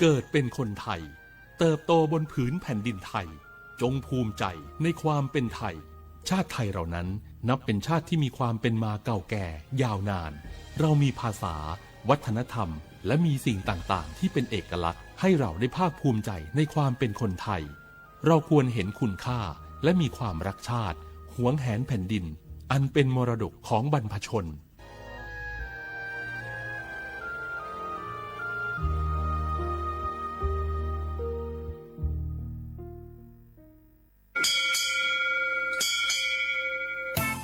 เกิดเป็นคนไทย เติบโตบนผืนแผ่นดินไทย จงภูมิใจในความเป็นไทย ชาติไทยเรานั้นนับเป็นชาติที่มีความเป็นมาเก่าแก่ยาวนาน เรามีภาษา วัฒนธรรม และมีสิ่งต่างๆ ที่เป็นเอกลักษณ์ ให้เราได้ภาคภูมิใจในความเป็นคนไทย เราควรเห็นคุณค่า และมีความรักชาติ หวงแหนแผ่นดิน อันเป็นมรดกของบรรพชน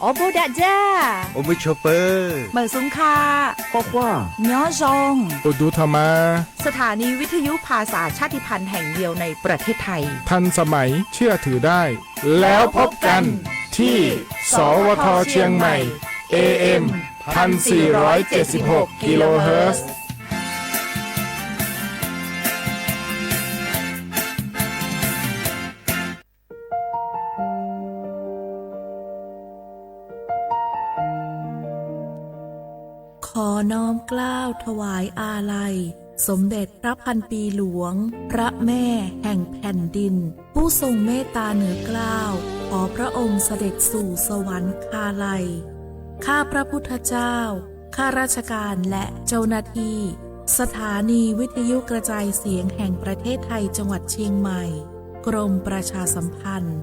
အိၣ်ဘူးဒးကၠၢ်, အိၣ်မုာ်ဆိးပၢၤ, မုာ်ဆူၣ်ခါ, ကွၢ်ကွၢ်, ညီယုၢ်, အိၣ်ဒူထီၣ်မါ, สถานีวิทยุภาษาชาติพันธุ์แห่งเดียวในประเทศไทย ทันสมัย เชื่อถือได้ แล้วพบกันที่ สวท เชียงใหม่ เอ เอ็ม พันสี่ร้อยเจ็ดสิบหก กิโลเฮิรตซ์ ขอน้อมเกล้าถวายอาลัย สมเด็จพระพันปีหลวง พระแม่แห่งแผ่นดิน ผู้ทรงเมตตาเหนือเกล้า ขอพระองค์เสด็จสู่สวรรคาลัย ข้าพระพุทธเจ้า ข้าราชการและเจ้าหน้าที่ สถานีวิทยุกระจายเสียงแห่งประเทศไทยจังหวัดเชียงใหม่ กรมประชาสัมพันธ์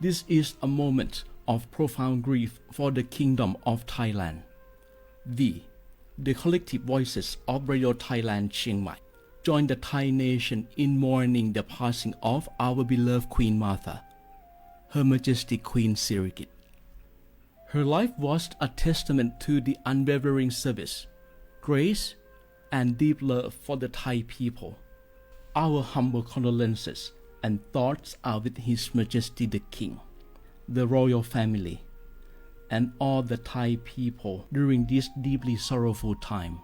This is a moment of profound grief for the Kingdom of Thailand. We, the collective voices of Radio Thailand Chiang Mai, join the Thai nation in mourning the passing of our beloved Queen Mother, Her Majesty Queen Sirikit. Her life was a testament to the unwavering service, grace, and deep love for the Thai people. Our humble condolences and thoughts are with His Majesty the King, the royal family, and all the Thai people during this deeply sorrowful time.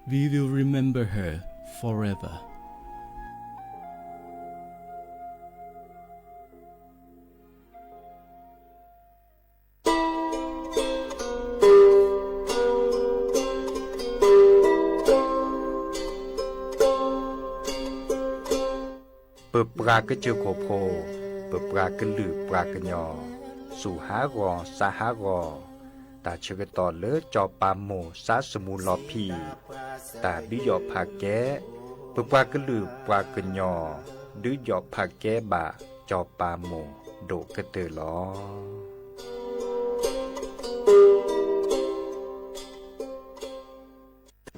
We will remember her forever. ပပှၤကစၢၢ်ခိၣ်ဖိ, ပပှၤကလုာ်ပှၤကညီ, စူၢ်ဟးဂီၤ စါဟးဂီၤ, တၢ်ဆၢကတီၢ်လၢစီၤပၤမိၢ်စါစမူလီၤဖံး, တၢ်ဒုးယီၣ်ဖးကဲ, ပပှၤကလုာ်ပှၤကညီ ဒုးယီၣ်ဖးကဲဘၣ်စီၤပၤမိၢ်ဒိၣ်ကတၢၢ်လီ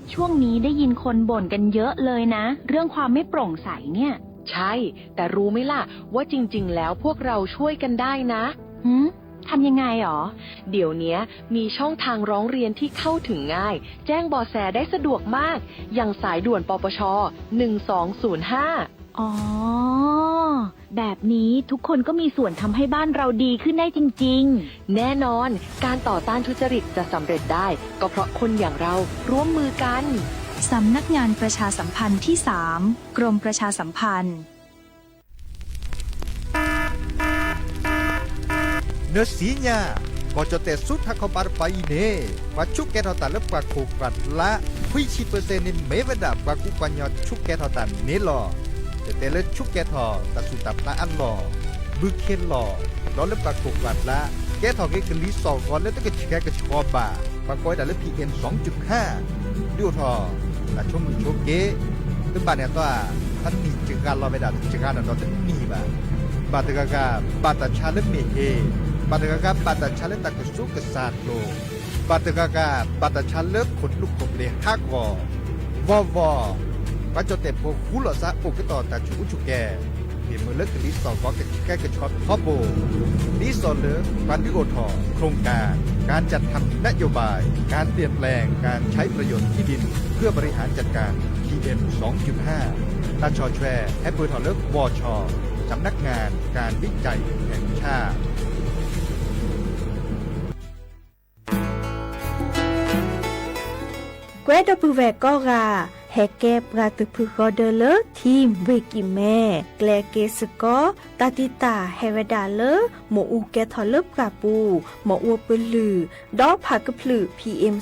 ၤ. ช่วงนี้ได้ยินคนบ่นกันเยอะเลยนะ เรื่องความไม่โปร่งใสเนี่ย ใช่ แต่รู้ไหมล่ะ ว่าจริงๆ แล้วพวกเราช่วยกันได้นะ หืม ทำยังไงหรอ เดี๋ยวเนี้ยมีช่องทางร้องเรียนที่เข้าถึงง่าย แจ้งเบาะแสได้สะดวกมาก อย่างสายด่วน ปปช หนึ่งสองศูนย์ห้า อ๋อ แบบนี้ทุกคนก็มีส่วนทำให้บ้านเราดีขึ้นได้จริงๆ แน่นอน การต่อต้านทุจริตจะสำเร็จได้ ก็เพราะคนอย่างเราร่วมมือกัน สำนักงานประชาสัมพันธ์ที่สาม กรมประชาสัมพันธ์ နစံညါ, ကီၢ်ကၠီၣ်တဲၣ်ဆူထးခီပၤတပၤအံၤန့ၣ် ပှၤဆူးကဲထီၣ်တၢ်လၢပှၤခိၣ်ပှၤလါ ခွံဆံပၢၢ်စဲၣ်န့ၣ် မ့ၢ်ဝဲဒၣ်ပှၤကူပှၤကညီဆူးကဲထီၣ်တၢ်န့ၣ်လီၤ. တဲတဲလၢဆူးကဲထီၣ်တၢ်ဆူးတၢ်ဖျါအလီၢ်, ဘုခ့လီၢ်, ဒီးလၢပှၤခိၣ်ပှၤလါ ကဲထီၣ်က့ၤကလံၤစိးဂီၤလၢတကဆှဲကဆှီဘၣ်, ပှၤကိးဝဲဒၣ်လၢ PM စူၣ်ဟါ, ဒုးအိၣ်ထီၣ် တၢ်ဆိမိၣ်ဆိက့, တဘၣ်န့ၣ်အသီဧါ, တနံၣ်စှၤလီၤဝဲဒၣ် တစှၤဒီးတနံၣ်ဘၣ်. ဘၣ်တဂၤဂၤ ဘၣ်တၢ်ဆါလၢမ့ၢ်ဟ့ၣ်, ဘၣ်တဂၤဂၤ ဘၣ်တၢ်ဆါလၢတၢ်ကစူးကစၢ်ဒိၣ်, ဘၣ်တဂၤဂၤ ဘၣ်တၢ်ဆါလၢခိၣ်သူခိၣ်ပျ့ၤဟးဂီၤ, ဝီဝီ ပှၤကၠီၣ်တဲၣ်ဖိဃူလိာ်သးအိၣ်ကတီၢ်တၢ်ဆူးအူဆူၣ်ကဲ, မ့ၢ်မုာ်လၢကလံၤစိးဂီၤကဆှဲကဆှီထီဘိ, ဒ်သိးလၢ ပှၤဒုးအိၣ်ထီၣ် โครงการ การจัดทำนโยบาย การเปลี่ยนแปลงการใช้ประโยชน์ที่ดินเพื่อบริหารจัดการ PM สองจุดห้า တၢ်ဆီၣ်ထွဲ ဟဲပၢၢ်ထီၣ်လၢ วช สำนักงานการวิจัยแห่งชาติ ကွဲဒီပုၢ်ဝဲၢ်ကိးဂၤ, ဟဲကဲပှၤတဖုဃီဒၢလၢ Team ဝ့ၢ်ကံၢ်မဲ, ကျဲက့ၤစ့ၢ်ကီး တၢ်တံာ်တာ်ဟဲဝဲဒၣ်လၢ မ့ၣ်အူကဲထီၣ်လၢပှၢ်ပူၤ, မ့ၣ်အူပလုၢ်, ဒီးဖးကဖျၢၣ် PM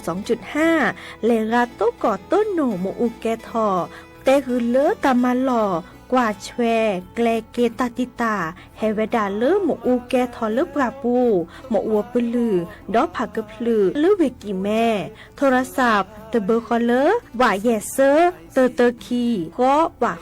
လဲၤဂၤတိကိးတိနိာ်မ့ၣ်အူကဲထီၣ်, တဲဂုာ်လၢတၢ်မၤလီၢ် ကွၢ်ဆွဲ ကျဲက့ၤတၢ်တံာ်တာ် ဟဲဝဲဒၣ်လၢမ့ၣ်အူကဲထီၣ်လၢပှၢ်ပူၤ, မ့ၣ်အူပလုၢ်, ဒီးဖးကဖျၢၣ်လၢဝ့ၢ်ကံၢ်မဲ, ထိရစး တဘၢဃီလၢ ဝးယဲၢ်စၢ တၢတၢခံ ဃီ ဝးဃီ,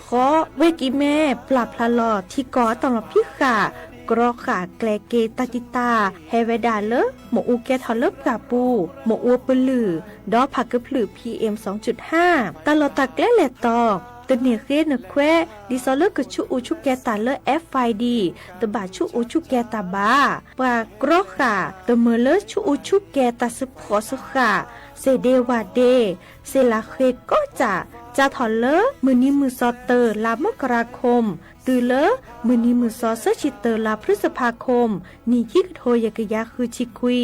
ဝ့ၢ်ကံၢ်မဲ ပျၢ်ဖျါလီၤထံကီၢ်အတၢ်လီၢ်ဖံးဃာ် ကြီဃာ်ကျဲက့ၤတၢ်တံာ်တာ် ဟဲဝဲဒၣ်လၢ မ့ၣ်အူကဲထီၣ်လၢပှၢ်ပူၤ, မ့ၣ်အူပလုၢ်, ဒီးဖးကဖျၢၣ် PM တၢ်လီၢ်တၢ်ကျဲလဲၤတီၤ တန့ၢ်ဃ့နခွဲး ဒ်သိးလၢကဆူအူဆူကဲၤတၢ်လၢ FID တဘၣ်ဆူအူဆူကဲၤတၢ်ဘၣ်. ပှၤကြီဃာ် တမၢလၢဆူအူဆူကဲၤတၢ်စ့ဖှီၣ်စ့ဃာ် စ့ၣ်ဒ့ဝၣ်ဒ့ စ့ၣ်လးဃ့ကီးစး စးထီၣ်လၢမုၢ်နံၤမုၢ်သီ တၢ လါမကရၤခိမ် တုၤလၢမုၢ်နံၤမုၢ်သီ သၢဆံတၢ လါဖျုစဖါခိမ် နံၣ်ခံကထိယဲၢ်ကယၤဃုဆံခွံ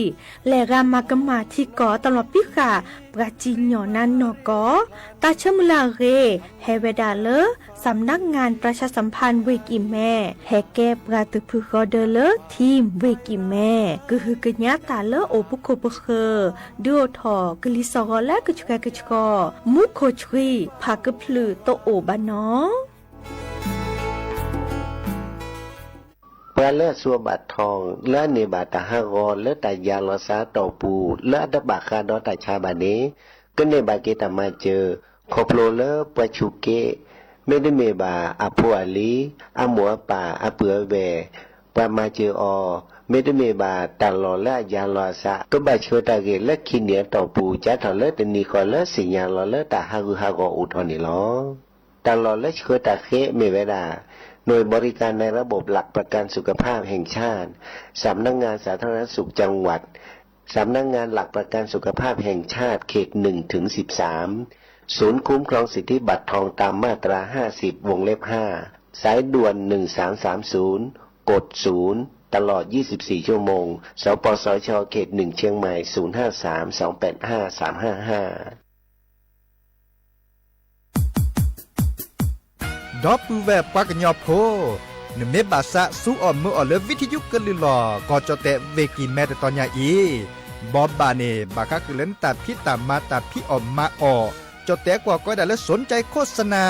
လဲၤဂၤမၤကမၣ်ထံကီၢ်တၢ်လီၢ်ဖံးဃာ် ပှၤစံၣ်ညီၣ်နါနီၢ်ကီၢ် တၢ်ဆၢမုၢ်လၢ်အဂ့ၢ် ဟဲဝဲဒၣ်လၢ စၣ်မနါငၣ် ပြၢ်ဆၣ်စၣ်ဖၣ် ဝ့ၢ်ကံၢ်မဲ ဟဲကဲပှၤတဖုဃီဒၢလၢ Team ဝ့ၢ်ကံၢ်မဲ ကဟုကညးတၢ်လၢအိၣ်ပခိၣ်ပဃၢၤ ဒုးအိၣ်ထီၣ်ကလံၤစှီၤဂီၤလၢကဆှဲကဆှီ မူခိၣ်ဆှံ ဖးကဖျၢၣ်တအိၣ်ဘၣ်နီၤ. ပှၤလၢအစူးအဘၣ်ထီၣ် လၢအန့ၢ်ဘၣ်တၢ်ဟးဂီၤလၢတၢ်ယါလီၤစၢ်အတီၢ်ပူၤ လၢအတဘၣ်ဃးဒီးတၢ်ဆါဘၣ်န့ၣ် ကန့ၢ်ဘၣ်က့ၤတၢ်မၤစၢၤ ခီဖျိလၢပှၤဆူးက့ မ့တမ့ၢ်ဘၣ်အဖိအလံၤ အမိၢ်အပၢ် အပုၢ်အဝဲၢ် ပှၤမၤစၢၤအီၤ မ့တမ့ၢ်ဘၣ်တၢ်လီၢ်လၢအယါလီၤအစၢ် ကဘၣ်ဆှၢတၢ်ဂ့ၢ်လၢခံနံၣ်အတီၢ်ပူၤ စးထီၣ်လၢတနံၤဃီလၢစံၣ်ညါလီၤလၢတၢ်ဟးဂူာ်ဟးဂီၤအိၣ်ထီၣ်န့ၣ်လီၤ. တၢ်လီၢ်လၢဆှၢတၢ်ဃ့မ့ၢ်ဝဲဒၣ် หน่วยบริการในระบบหลักประกันสุขภาพแห่งชาติ สำนักงานสาธารณสุขจังหวัด สำนักงานหลักประกันสุขภาพแห่งชาติเขตหนึ่งถึงสิบสาม ศูนย์คุ้มครองสิทธิบัตรทองตามมาตราห้าสิบ วงเล็บห้า สายด่วน หนึ่งสามสามศูนย์ กดศูนย์ ตลอดยี่สิบสี่ชั่วโมง สปสช เขตหนึ่งเชียงใหม่ ศูนย์ห้าสาม สองแปดห้า สามห้าห้า ဒီပုၢ်ဝဲၢ်ပှၤကညီဖိ, နမ့ၢ်ဘၣ်သးစူအီၣ်မုာ်အီၣ်လၢ ဝံထယုကလုၢ်လီၢ် ကီၢ်ကၠီၣ်တဲၣ် ဝ့ၢ်ကံၢ်မဲ တတီၤညါအံၤ, ဘီဘၣ်န့ၣ် ဘၣ်ဃးဃုာ်လၢနတၢ်ဖံးတၢ်မၤ တၢ်ဖံးအီၣ်မၤအီၣ်, ကၠီၣ်တဲၣ်ကွၢ်ကီဒၣ်လၢ สนใจโฆษณา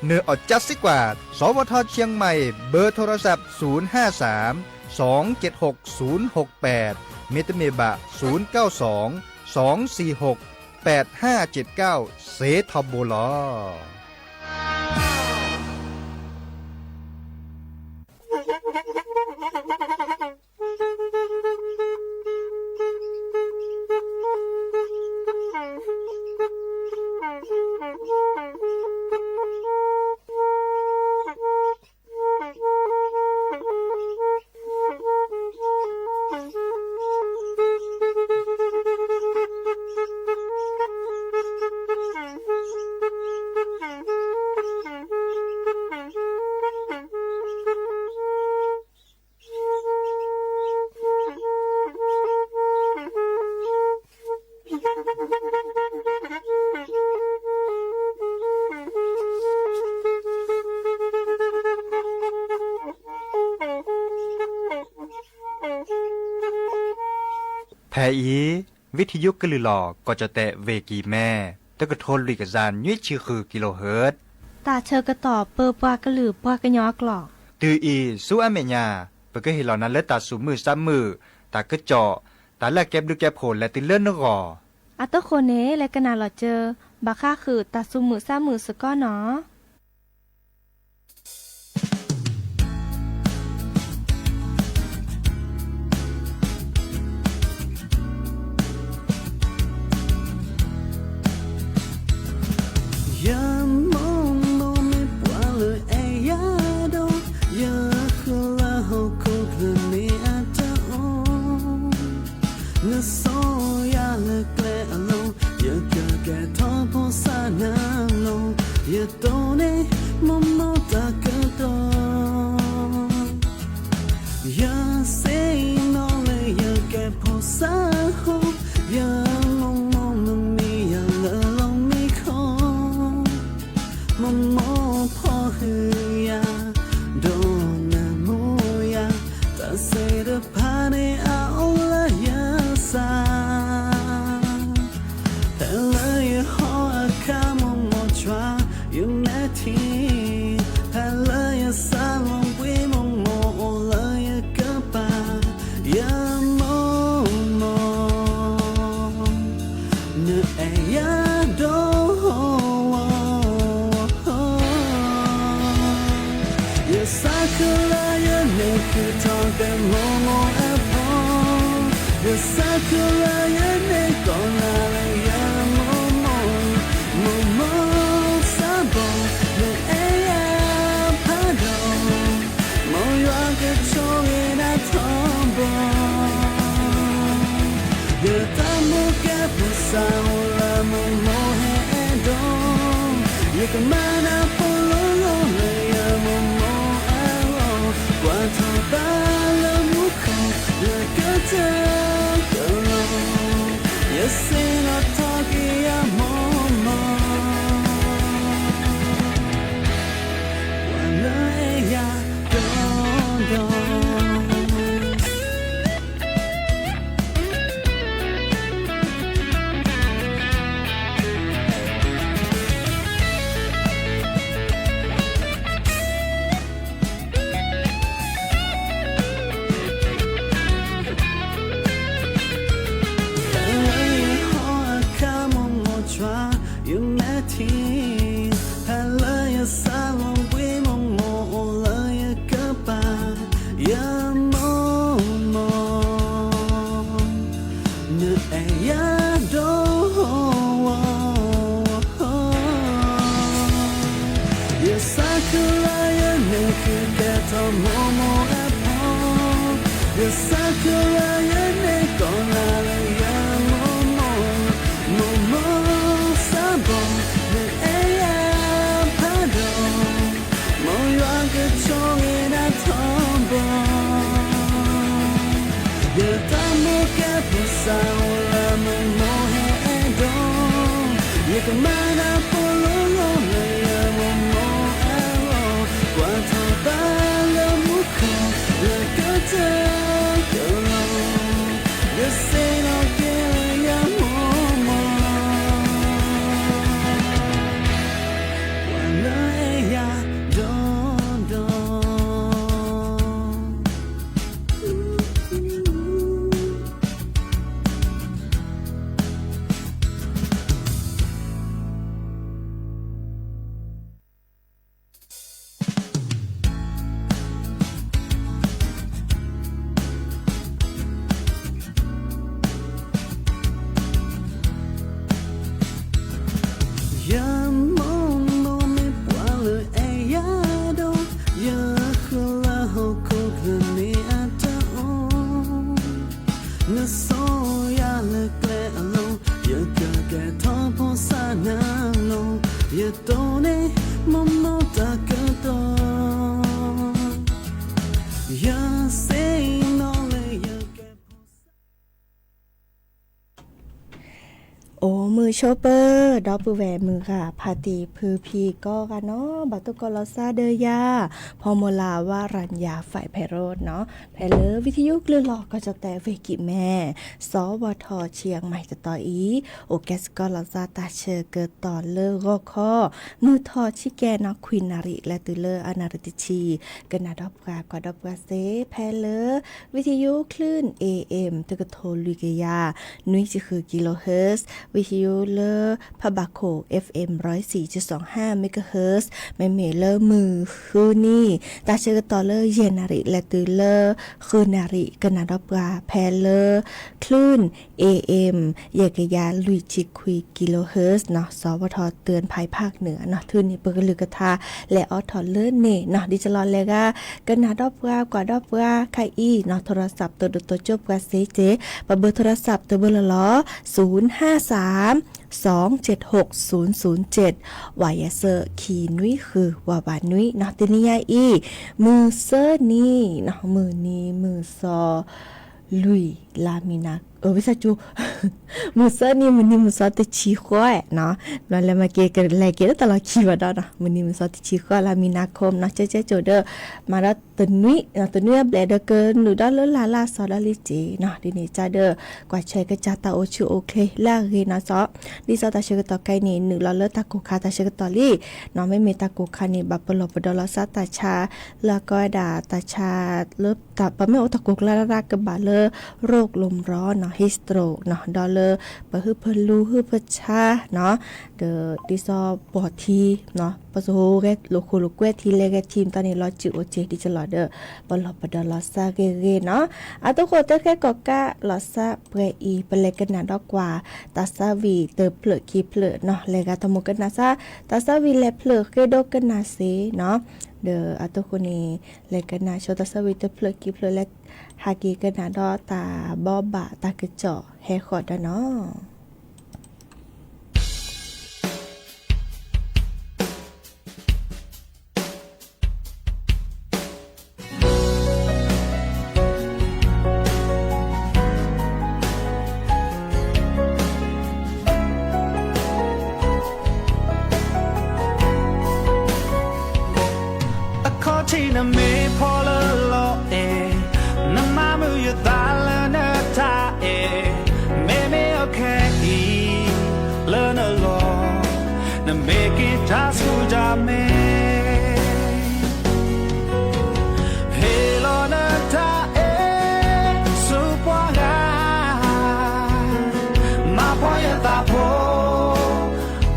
နအီၣ်ကၠါစ့ကွၢ် สวท เชียงใหม่ เบอร์โทรศัพท์ ศูนย์ห้าสาม สองเจ็ดหก ศูนย์หกแปด မ့တမ့ၢ်ဘၣ် ศูนย์เก้าสอง สองสี่หก แปดห้าเจ็ดเก้า စ့ထီဘိလီၤ. ဖဲအံၤ ဝံထယုကလုၢ်လီၢ် ကီၢ်ကၠီၣ်တဲၣ် ဝ့ၢ်ကံၢ်မဲ တကထိလွံၢ်ကယၤ နွံဆံဃု kilohertz တၢ်ဆၢကတီၢ်ပၢပှၤကလုာ်ပှၤကညီအကျိာ်, တုၤအံၤဆူအမဲာ်ညါ ပကဟ့ၣ်လီၤနၤလၢတၢ်သူၣ်မုာ်သးမုာ်, တၢ်ကစီၣ်, တၢ်လၢအကဲဘျုးကဲဖှိၣ်လဲၤတုၤလၢနဂီၢ်, အတဃိန့ၣ် လဲၤကနၣ်လီၤစၢၤ ဘၣ်ဃးဃုာ်တၢ်သူၣ်မုာ်သးမုာ်စ့ၢ်ကီးနီၤ. ယမိၢ်မိၢ်မ့ၢ်ပှၤလၢအဲၣ်ယၤဒီး, ယဃုလၢဟီၣ်ခိၣ်ချၢန့ၣ်အတအိၣ်, နဆိၣ်ယၤလၢကျဲအလိၤ, ယကကဲထီၣ်ဖိသၣ်နၤလီၤ, ယတိၢ်န့ၢ်မိၢ်မိၢ်တၢ်ကတိၤ. ယဆ့ၣ်နီၤလၢယကဲဖိသၣ်ဧိၤ, ယမိၢ်မိၢ်မ့ၢ်မ့ၢ်ယၤလၢလီၤမံခိၣ် မိၢ်မိၢ်ဖီၣ်ဟုယၤ, ဒိးနၢ်မိၢ်ယၤ, တၢ်စ့တဖၣ်န့ၣ်အအိၣ်လၢယသး, ဖဲလၢယဟီၣ်အခါမိၢ်မိၢ်တြၢ် ယမဲာ်ထံ, ဖဲလၢယသးလီၤဘှံးမိၢ်မိၢ်အိၣ်လၢယကပၤ, ယမိၢ်မိၢ် နအဲၣ်ယၤဒိၣ်ဝီ, ယသးခုလၢယန့ၢ်ဃုထီၣ်က့ၤမိၢ်မိၢ်အဖီ, ယသးခုလၢယန့ၢ်ကီၢ်နၤလၢယမိၢ်မိၢ်, မိၢ်မိၢ်သးဘီ, နအဲၣ်ယၤဖးဒိၣ် မိၢ်ယွၤကဆိၣ်ဂ့ၤနၤထီဘိ, ယတၢ်မူကဲဖိသၣ်အိၣ်လၢမိၢ်မိၢ်ဟဲအဲၣ်ဒိး, ယကမၤနၢ်ဖိလိၤလိၤလၢယမိၢ်မိၢ်အဂီၢ်, ကွၢ်ထီၣ်ဘၣ်လၢမူခိၣ် လၢကတၢၢ်ကလိၤ, ယစ့လီၤထီၣ်က့ၤယမိၢ်မိၢ် ပှၤလၢအဲၣ်ယၤဒီးဒီး ဖဲလၢယဟီၣ်အခါမိၢ်မိၢ်တြၢ် ယမဲာ်ထံ, ဖဲလၢယသးလီၤဘှံးမိၢ်မိၢ်အိၣ်လၢယကပၤ, ယမိၢ်မိၢ် နအဲၣ်ယၤဒိၣ်ဝီ, ယသးခုလၢယန့ၢ်ဃုကဲထီၣ်မိၢ်မိၢ်အဖီ, ယသးခုလၢယန့ၢ်ကီၢ်နၤလၢယမိၢ်မိၢ်, မိၢ်မိၢ်သးဘီ, နအဲၣ်ယၤဖးဒိၣ် မိၢ်ယွၤကဆိၣ်ဂ့ၤနၤထီဘိ, ယတၢ်မူကဲဖိသၣ်အိၣ်လၢမိၢ်မိၢ်ဟဲအဲၣ်ဒိး, ယကမၤနၢ်ဖိလိၤလိၤလၢယမိၢ်မိၢ်အဂီၢ်, ကွၢ်ထီၣ်ဘၣ်လၢမူခိၣ် လၢကတၢၢ်ကလိၤ, ယစ့လီၤက့ၤလၢယမိၢ်မိၢ် ပှၤလၢအဲၣ်ယၤဒီးဒီး ယမိၢ်မိၢ်မ့ၢ်ပှၤလၢအဲၣ်ယၤဒီး, ယဃုလၢဟီၣ်ခိၣ်ချၢန့ၣ်အတၢ်အိၣ်, နဆိၣ်ယၤလၢကျဲအလိၤ, ယကကဲထီၣ်ဖိသၣ်နၤလီၤ, ယတိၢ်န့ၢ်မိၢ်မိၢ်တၢ်ကတိၤ, ယသ့ၣ်နီၣ်လၢယကဲဖိသၣ် အိၣ်မုာ်ဆိးပၢၤ ဒီပုၢ်ဝဲၢ်မုၢ်ဂၤဖါတံၢ်ဖုဖံကိးဂၤနီၤ, ဘၣ်တိၢ်ကီးလီၤသးဒီးယၤ ဖီမုၢ်လၢ်ဝါရၤယၤ ဖဲးဖဲးရိးနီၤ, ဖဲလၢဝံထယိကလုၢ်လီၤကီၢ်ကၠီၣ်တဲာ်ဝ့ၢ်ကံၢ်မဲ စီၤဝါထီၣ်ဆံယဲၢ်မံၤတတီၤအံၤ, အိၣ်ကဲစ့ၢ်ကီးလီၤသးတၢ်ဆၢကတီၢ်လၢဂီၤခီ မုၢ်ထီၣ်ဆံကဲးနီၤ ခွံနၣ်ရံၣ် လဲၤတုၤလၢအနၣ်ရံၣ်တဆံ, ကနၣ်ဒီးပှၤကွၢ်ဒီးပှၤသ့ ဖဲလၢ ဝံထယိကလုၢ် เอเอ็ม တကထိလွံၢ်ကယၤ နွံဆံဃု kilohertz, ဝံထယိလၢဖးဘၣ်ခိၣ် เอฟเอ็ม ร้อยสี่จุดสองห้าเมกะเฮิรตซ์, မ့မ့ၢ်လၢမုၢ်ဃုနံၤ တၢ်ဆၢကတီၢ်လၢယဲၢ်နၣ်ရံၣ် လဲၤတုၤလၢဃုနၣ်ရံၣ် ကနၣ်ဒီးပှၤဖဲလၢ คลื่น เอเอ็ม ယဲၢ်ကယၤလွံၢ်ဆံခွံ kilohertz နီၤ, စီၤဝါထီၣ် เตือนภัยภาคเหนือ နီၤ, ထုးန့ၢ်ပကလုၢ်ကထါ လဲၤအိးထီၣ်လၢန့ၣ်နီၤ, ဒ်သိးလီၤလဲၤဂၤ ကနၣ်ဒီးပှၤ ကွၢ်ဒီးပှၤခဲအံၤနီၤ, โทรศัพท์ တဒိၣ်တိစၢၤပှၤသ့စ့ၢ်, ပဘၢ โทรศัพท์ တဘိလီၤလီၤ, ศูนย์ห้าสาม สองเจ็ดหก ศูนย์ศูนย์เจ็ด ဝးယဲၢ်ဆၢ ခံနွံဃု ဝးဝးနွံနီၤ, တနံၤညါအံၤ မုၢ်သၢနံၤနီၤ, မုၢ်နံၤမုၢ်သီ လွံၢ် လါမံၤနၤ အဝဲစၢ်ကၠိ မုၢ်ဆၢနံၤ မုၢ်နံၤမုၢ်သီတဆံဃီနီၤ, ဘျီလဲၤမၤက့ၤကလဲၤက့ၤလၢတၢ်လီၢ်ခံဘၣ်ဒီးနီၤ, မုၢ်နံၤမုၢ်သီတဆံဃီ လါမံၤနၤခိၣ်နီၤ, ကဲကဲကၠိဒီး မၤဒီးတနွံ တနွံအဘျဲၣ်ဒီးကနုာ်ဒီးလၢလါလၢအစီဒီးလံတ့ၢ်နီၤ, ဒ်န့ၣ်ကဒီး ကွၢ်ဆၢကစၢ်တၢ်အိၣ်ဆူၣ်အိၣ်ချ့လၢအဂ့ၤနီၤစီၤ, ဒ်သိးတၢ်ဆၢကတီၢ်ခဲအံၤန့ၣ် နုာ်လီၤလၢတၢ်ကိၢ်ခါတၢ်ဆၢကတီၢ်လံနီၤ, မ့မ့ၢ်တၢ်ကိၢ်ခါန့ၣ် ဘၣ်ပလီၢ်ပဒီလီၤစၢ်တၢ်ဆါ လၢအကီဝဲဒၣ်တၢ်ဆါ လၢတၢ် ပမ့ၢ်အိၣ်တၢ်ကိၢ်ကျါဒၣ်ကဘၣ်လၢ ရိးကလိၤမရီနီၤ ဟံးစတြိးနီၤ, ဒီးလၢပဟုၣ်ဖၢလူဟုၣ်ဖၢဆါနီၤ, ဒီးဒ်သိးပိာ်ထံနီၤ, ပစိၤဂဲၤလိာ်ခိၣ်လိာ်ကွဲထံလဲၤဂဲၤထံမတၤန့ၣ် လီၤစုာ်အိၣ်စ့ၢ်ဒ်ကလီၤဒီး ပလီၢ်ပဒီလီၤစၢ်ဂ့ၤဂ့ၤနီၤ, အတဃိၣ်တဃဲကီၢ်ကးလီၤစၢ်ပှဲၤအံၤ ပလဲၤကနၣ်ဒီးကွၢ် တၢ်ဆါဝံၤတဖျၢၣ်ခံဖျၢၣ်နီၤ, လဲၤဂၤတမုာ်ကနၣ်စၢ် တၢ်ဆါဝံၤလဲၤဖျၢၣ်ဃ့ဒိကနၣ်စ့နီၤ, ဒီးအတဃိၣ်န့ၣ် လဲၤကနၣ်ဆိတၢ်ဆါဝံၤတဖျၢၣ်ခံဖျၢၣ်လၢ ဟးက့ၤကနၣ်ဒီးတၢ်ဘီဘၣ်တၢ်ကစီၣ်ဟဲဃီၤဒီးနီၤ. အခီၣ်ထံးနမ့ၢ်ဖီလၢလီၤအဲၣ်, နမၤမုာ်ယသးလၢနတၢ်အဲၣ်, မ့မ့ၢ်အခဲအံၤ လၢနလီၢ် နမ့ၢ်က့ၤတၢ်ဆူၣ်တၢ်မဲာ် ဟ့ၣ်လီၤနတၢ်အဲၣ်ဆူပှၤဂၤ, မၤဖှီၣ်ယသးဖိ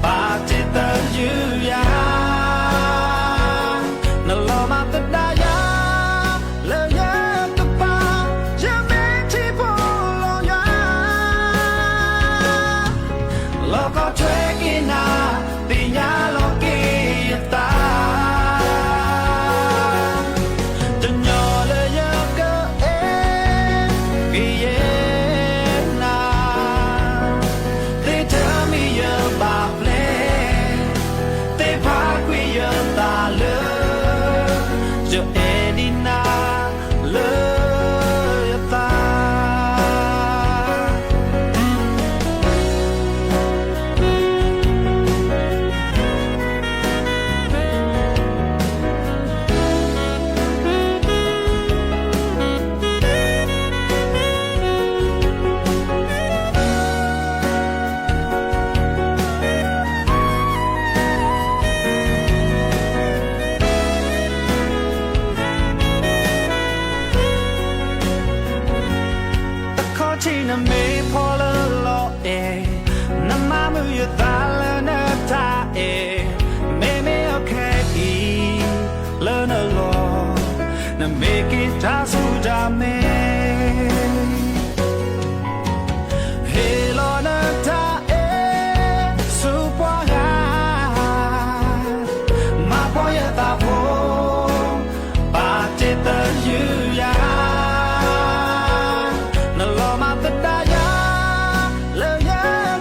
ပာ်တ့ၢ်သယုၢ်ယၤ, နလီၤမၢ်သဒါယၤ လၢယကပာ် ယမ့ၢ်ထံဖိလီၤယွၤ လီၤကီထွဲက့ၤနၤ သ့ၣ်ညါလီၤက့ၤယသး တညီလၢယကအဲၣ်ကယဲၢ်နၤ, သ့ၣ်ထၢမံယဘၣ်ပျဲၢ်, သ့ၣ်ဖးကွံာ်ယသးလၢ ယအဲၣ်ဒံးနၤလၢယသး အခီၣ်ထံးနမ့ၢ်ဖီလၢလီၤအဲၣ်, နမၤမုာ်ယသးလၢနတၢ်အဲၣ်, မ့မ့ၢ်အခဲအံၤ လၢနလီၢ် နမ့ၢ်က့ၤတၢ်ဆူၣ်တၢ်မဲာ် ဟ့ၣ်လီၤနတၢ်အဲၣ်ဆူပှၤဂၤ, မၤဖှီၣ်ယသးဖိ ပာ်တ့ၢ်သယုၢ်ယၤ, နလီၤမၢ်သဒါယၤ လၢယ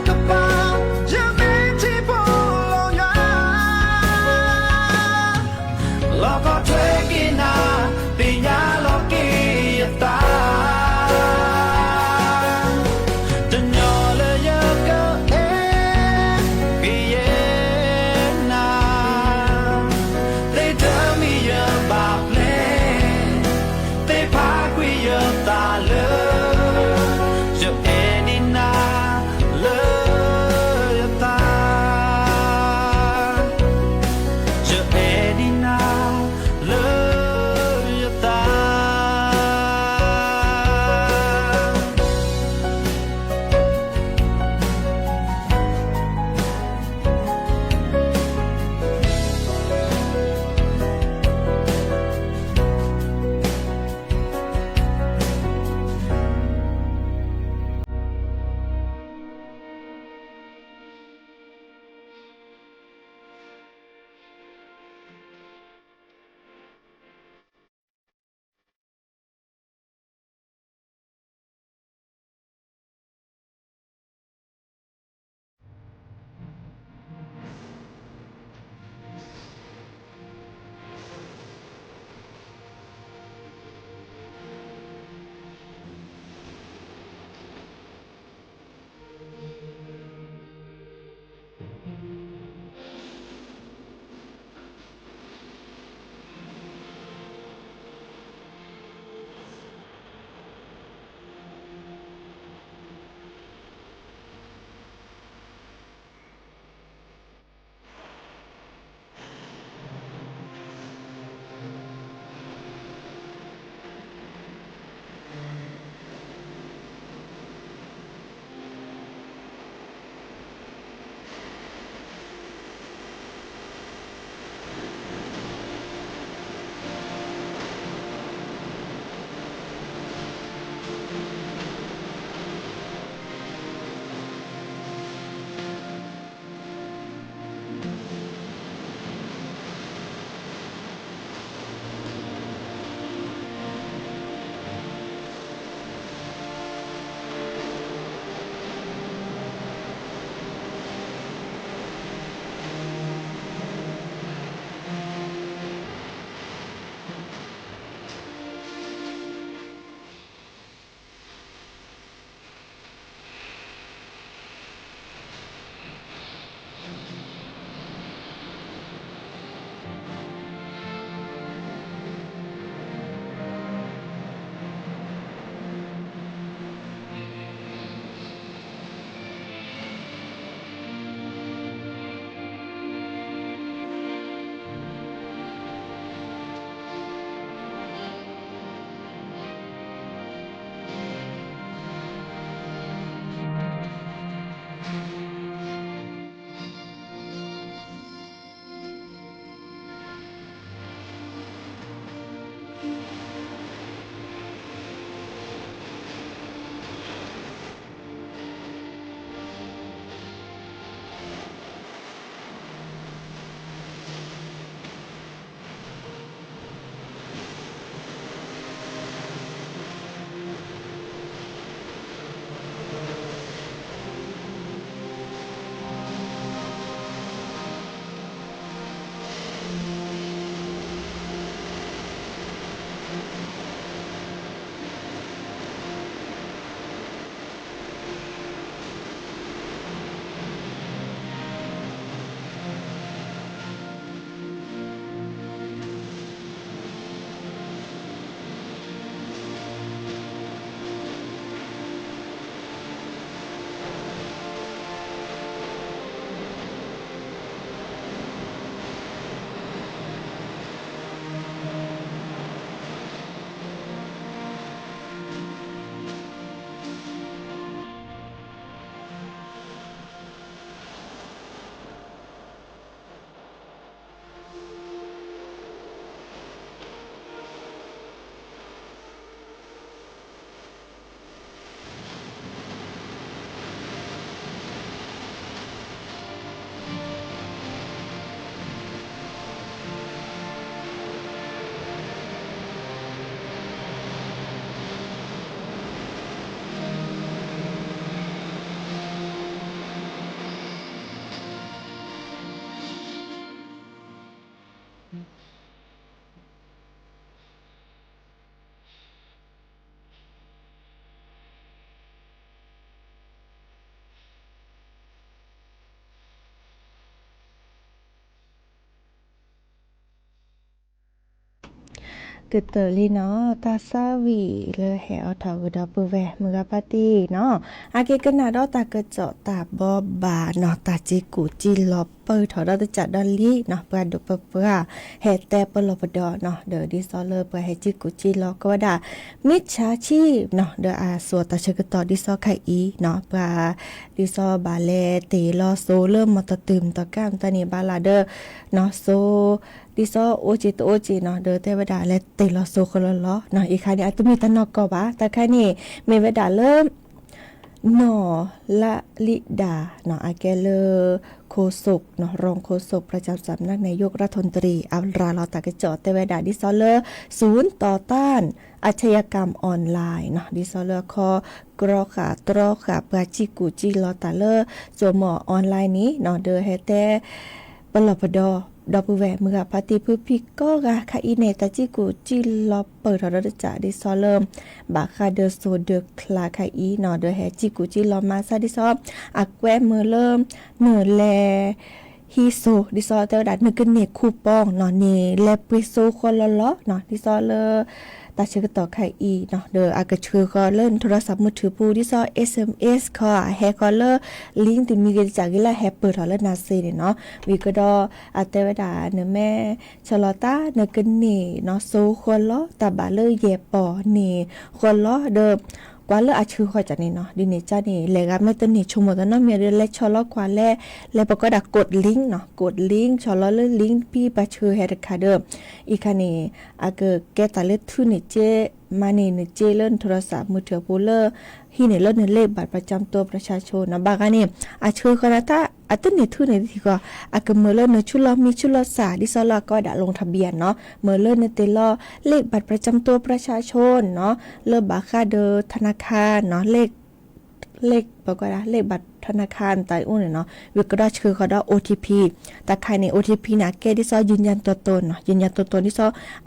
ကပာ် ယမ့ၢ်ထံဖိလီၤယွၤ လီၤကီထွဲက့ၤနၤ သ့ၣ်ညါလီၤက့ၤ ကတၢၢ်လံနီၤ တၢ်သးဝံၣ်လၢဟဲအိၣ်ထီၣ်ကဒီးပုၢ်ဝဲၢ်မုၢ်ဂၤဖါတံၢ်နီၤ, အက့ၤကနၣ်ဒီးတၢ်ကစီၣ်တၢ်ဘီဘၣ်နီၤ, တၢ်စံၣ်ကူၣ်စံၣ်လီၤပၢၢ်ထီၣ်ဒီးတစးဒီးလံနီၤ, ပှၤဒိၣ်ပပှၢ် ဟဲတဲပလီၢ်ပဒီနီၤ, ဒီးဒ်သိးလၢပှၤဟဲစံၣ်ကူၣ်စံၣ်လီၤကီးဝဲဒၣ် မ့ၢ်ဆါဆံနီၤ, ဒီးအစိာ်တၢ်ဆၢကတီၢ်ဒ်သိးခဲအံၤနီၤ, ပှၤ ဒ်သိးဘၣ်လဲၤတ့ၢ်လီၤစိလၢမီၢ်တတုၤမတၤကၣ်မတၤန့ၣ် ဘၣ်လၢဒီး နီၤ စိ ဒ်သိးအိၣ်စ့တအိၣ်စ့နီၤ, ဒီးတဲဝဲဒၣ်လဲၤတ့ၢ်လီၤစိဃီလီၤလီၤနီၤ, အံၤခါန့ၣ် အတမ့ၢ်တၢ်နီၢ်ကီၢ်ဘၣ်, တၢ်ခါန့ၣ် မ့ၢ်ဝဲဒၣ်လၢ နီၢ်လးလံဒၣ်နီၤ, အကဲလၢ โฆษกနီၤ, รองโฆษกประจำสำนักนายกรัฐมนตรี အရၤလီၤတၢ်ကစီၣ်တဲဝဲဒၣ်ဒ်သိးလၢ ศูนย์ต่อต้านอาชญากรรมออนไลน์နီၤ, ဒ်သိးလၢအခီ ကြီဃာ်တြီဃာ်ပှၤစံၣ်ကူၣ်စံၣ်လီၤတၢ်လၢ စိမိၤ online န့ၣ်နီၤ, ဒီးဟဲတဲ ပလီၢ်ပဒီ ဒီပုၢ်ဝဲၢ်မုၢ်ဂၤဖါတံၢ်ဖုဖံကိးဂၤခါအံၤန့ၣ် တၢ်စံၣ်ကူၣ်စံၣ်လီၤပၢၢ်ထီၣ်ဒီးတစးဒ်သိးလၢ ဘၣ်ဃးဒီးစိဒၢချါခါအံၤနီၤ, ဒီးဟဲစံၣ်ကူၣ်စံၣ်လီၤမၤစၢ်ဒ်သိး အကွဲမုာ်လၢ နလဲၤ ဟံးစိ ဒ်သိးတဲဝဲဒၣ် နကန့ၢ် coupon နီၤ, န့ၣ်လဲၤပှ့ၤစိဃီလီၤလီၤနီၤ, ဒ်သိးလၢ တၢ်ဆၢကတီၢ်ခါအံၤနီၤ, ဒီးအကဆှၢဃီလၢန โทรศัพท์มือถือ ပူၤ ဒ်သိး SMS ခီ အဟဲဃီလၢ link တမံၤဂ့ၤတစးဂ့ၤလၢအဟဲပၢၢ်ထီၣ်လၢနၤစ့န့ၣ်နီၤ, ဝံၤကဒီး အတဲဝဲဒၣ် နမ့ၢ်ဆှၢလီၤတၢ် နကန့ၢ်နီၤ စိဃီလီၤ တၢ်ဘၣ်လၢယဲၢ်ပီၢ်န့ၣ်ဃီလီၤ, ဒီး ကွၢ်လၢအဆှၢဃီကန့ၣ်နီၤ, ဒ်န့ၣ်ကန့ၣ် လဲၤဂၤမ့ၢ်တန့ၢ်ဆိကမိၣ်တနီၤမ့ၢ်ဒီး လဲၤဆီၣ်လီၤကွၢ်လဲၣ်, လဲၤပကိးဒၣ် กด link နီၤ, กด link ဆီၣ်လီၤလၢ link ဖဲပှၤဆှၢဟဲတခါဒီး အံၤခါန့ၣ် အကကဲတၢ်လၢထုးန့ၢ်စ့ မၤန့ၢ်န့ၢ်စ့လၢန โทรศัพท์มือถือ အပူၤလၢ ဟံးန့ၢ်လၢန เลขบัตรประจำตัวประชาชน နီၤ, ဘၣ်ဂၤန့ၣ် အဆှၢဃီဒီးတၢ် အတန့ၢ်ထုးန့ၢ်တထံၣ်ဃီ, အကမၢလၢနဆူၣ်လီၤမံဆူၣ်လီၤစၢ် ဒ်သိးလၢအကိးဝဲဒၣ် ลงทะเบียน နီၤ, မၢလၢနတ့ၢ်လီၤ เลขบัตรประจำตัวประชาชน နီၤ, လၢဘၣ်ဃးဒီး ธนาคาร နီၤ, လ့ လ့ ပကိးဒၣ် เลขบัตรธนาคาร တၢ်အိၣ်န့ၣ်နီၤ, ဝံၤကဒီးဆှၢဃီဒီး OTP, တၢ်ခါန့ၣ် OTP န့ၣ် အကဲဒ်သိး ยืนยันตัวตน နီၤ, ยืนยันตัวตน ဒ်သိး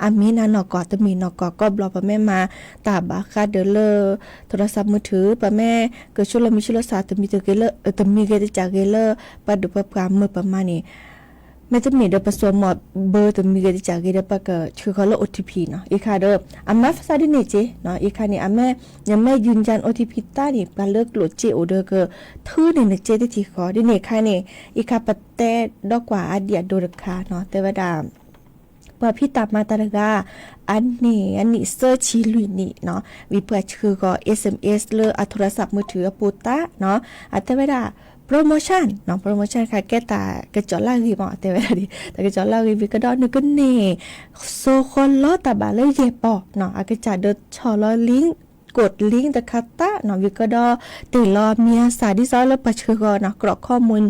အမ့ၢ်နၤနီၢ်ကီၢ် တမ့ၢ်နီၢ်ကီၢ် ကီၢ်ဘျီပမ့ၢ်မၤတၢ်ဘၣ်ဃးဒီးလၢ โทรศัพท์มือถือ ပမ့ၢ်ကဆူၣ်လီၤမံဆူၣ်လီၤစၢ် တမံၤတဂ့ၤလၢ တမံၤဂ့ၤတစးဂ့ၤလၢ ပှၤဒိၣ်ပပှၢ်မၢပမၤန့ၣ် မ့တမ့ၢ်ဒီးပစိာ်မီၤ เบอร์ တမံၤဂ့ၤတစးဂ့ၤဒီး ပကဆှၢဃီလၢ OTP နီၤ, အံၤခါဒီး အမၤဖဆါဒ်န့ၣ်စ့နီၤ, အံၤခါန့ၣ် အမ့ၢ် နမ့ၢ် ยืนยัน OTP တၢ်န့ၣ် ပှၤလၢကျိၣ်စ့အိၣ်ဒီးက ထုးန့ၢ်နစ့တထံၣ်ဃီ, ဒ်န့ၣ်ခါန့ၣ် အံၤခါပတဲဒီးကွၢ်အဒံၣ်အဒိၣ်တခါနီၤ, တဲဝဲဒၣ် ပှၤဖံးတၢ်မၤတၢ်တဂၤ အနံၣ်အနံၣ်သၢဆံလွံၢ်နံၣ်နီၤ, ဝံၤပှၤဆှၢဃီၤ SMS လၢအ โทรศัพท์มือถือ အပူၤတၢ်နီၤ, အတဲဝဲဒၣ် promotion နီၤ, promotion ခါကဲတၢ်ကစီၣ်လၢအဂ့ၤမး တဲဝဲဒၣ်ဒ် တၢ်ကစီၣ်လၢအဂ့ၤ ဝံၤကဒီးနကန့ၢ် စိဃီလီၤတၢ်ဘၣ်လၢယဲၢ်ပီၢ်နီၤ, အကစၢ်ဒီးဆီၣ်လီၤ link กด link တခါသၣ်နီၤ ဝံၤကဒီး တ့ၢ်လီၤမံၤအစၢ် ဒ်သိးလၢပှၤဆှၢဃီၤနီၤ ကြၢး ข้อมูล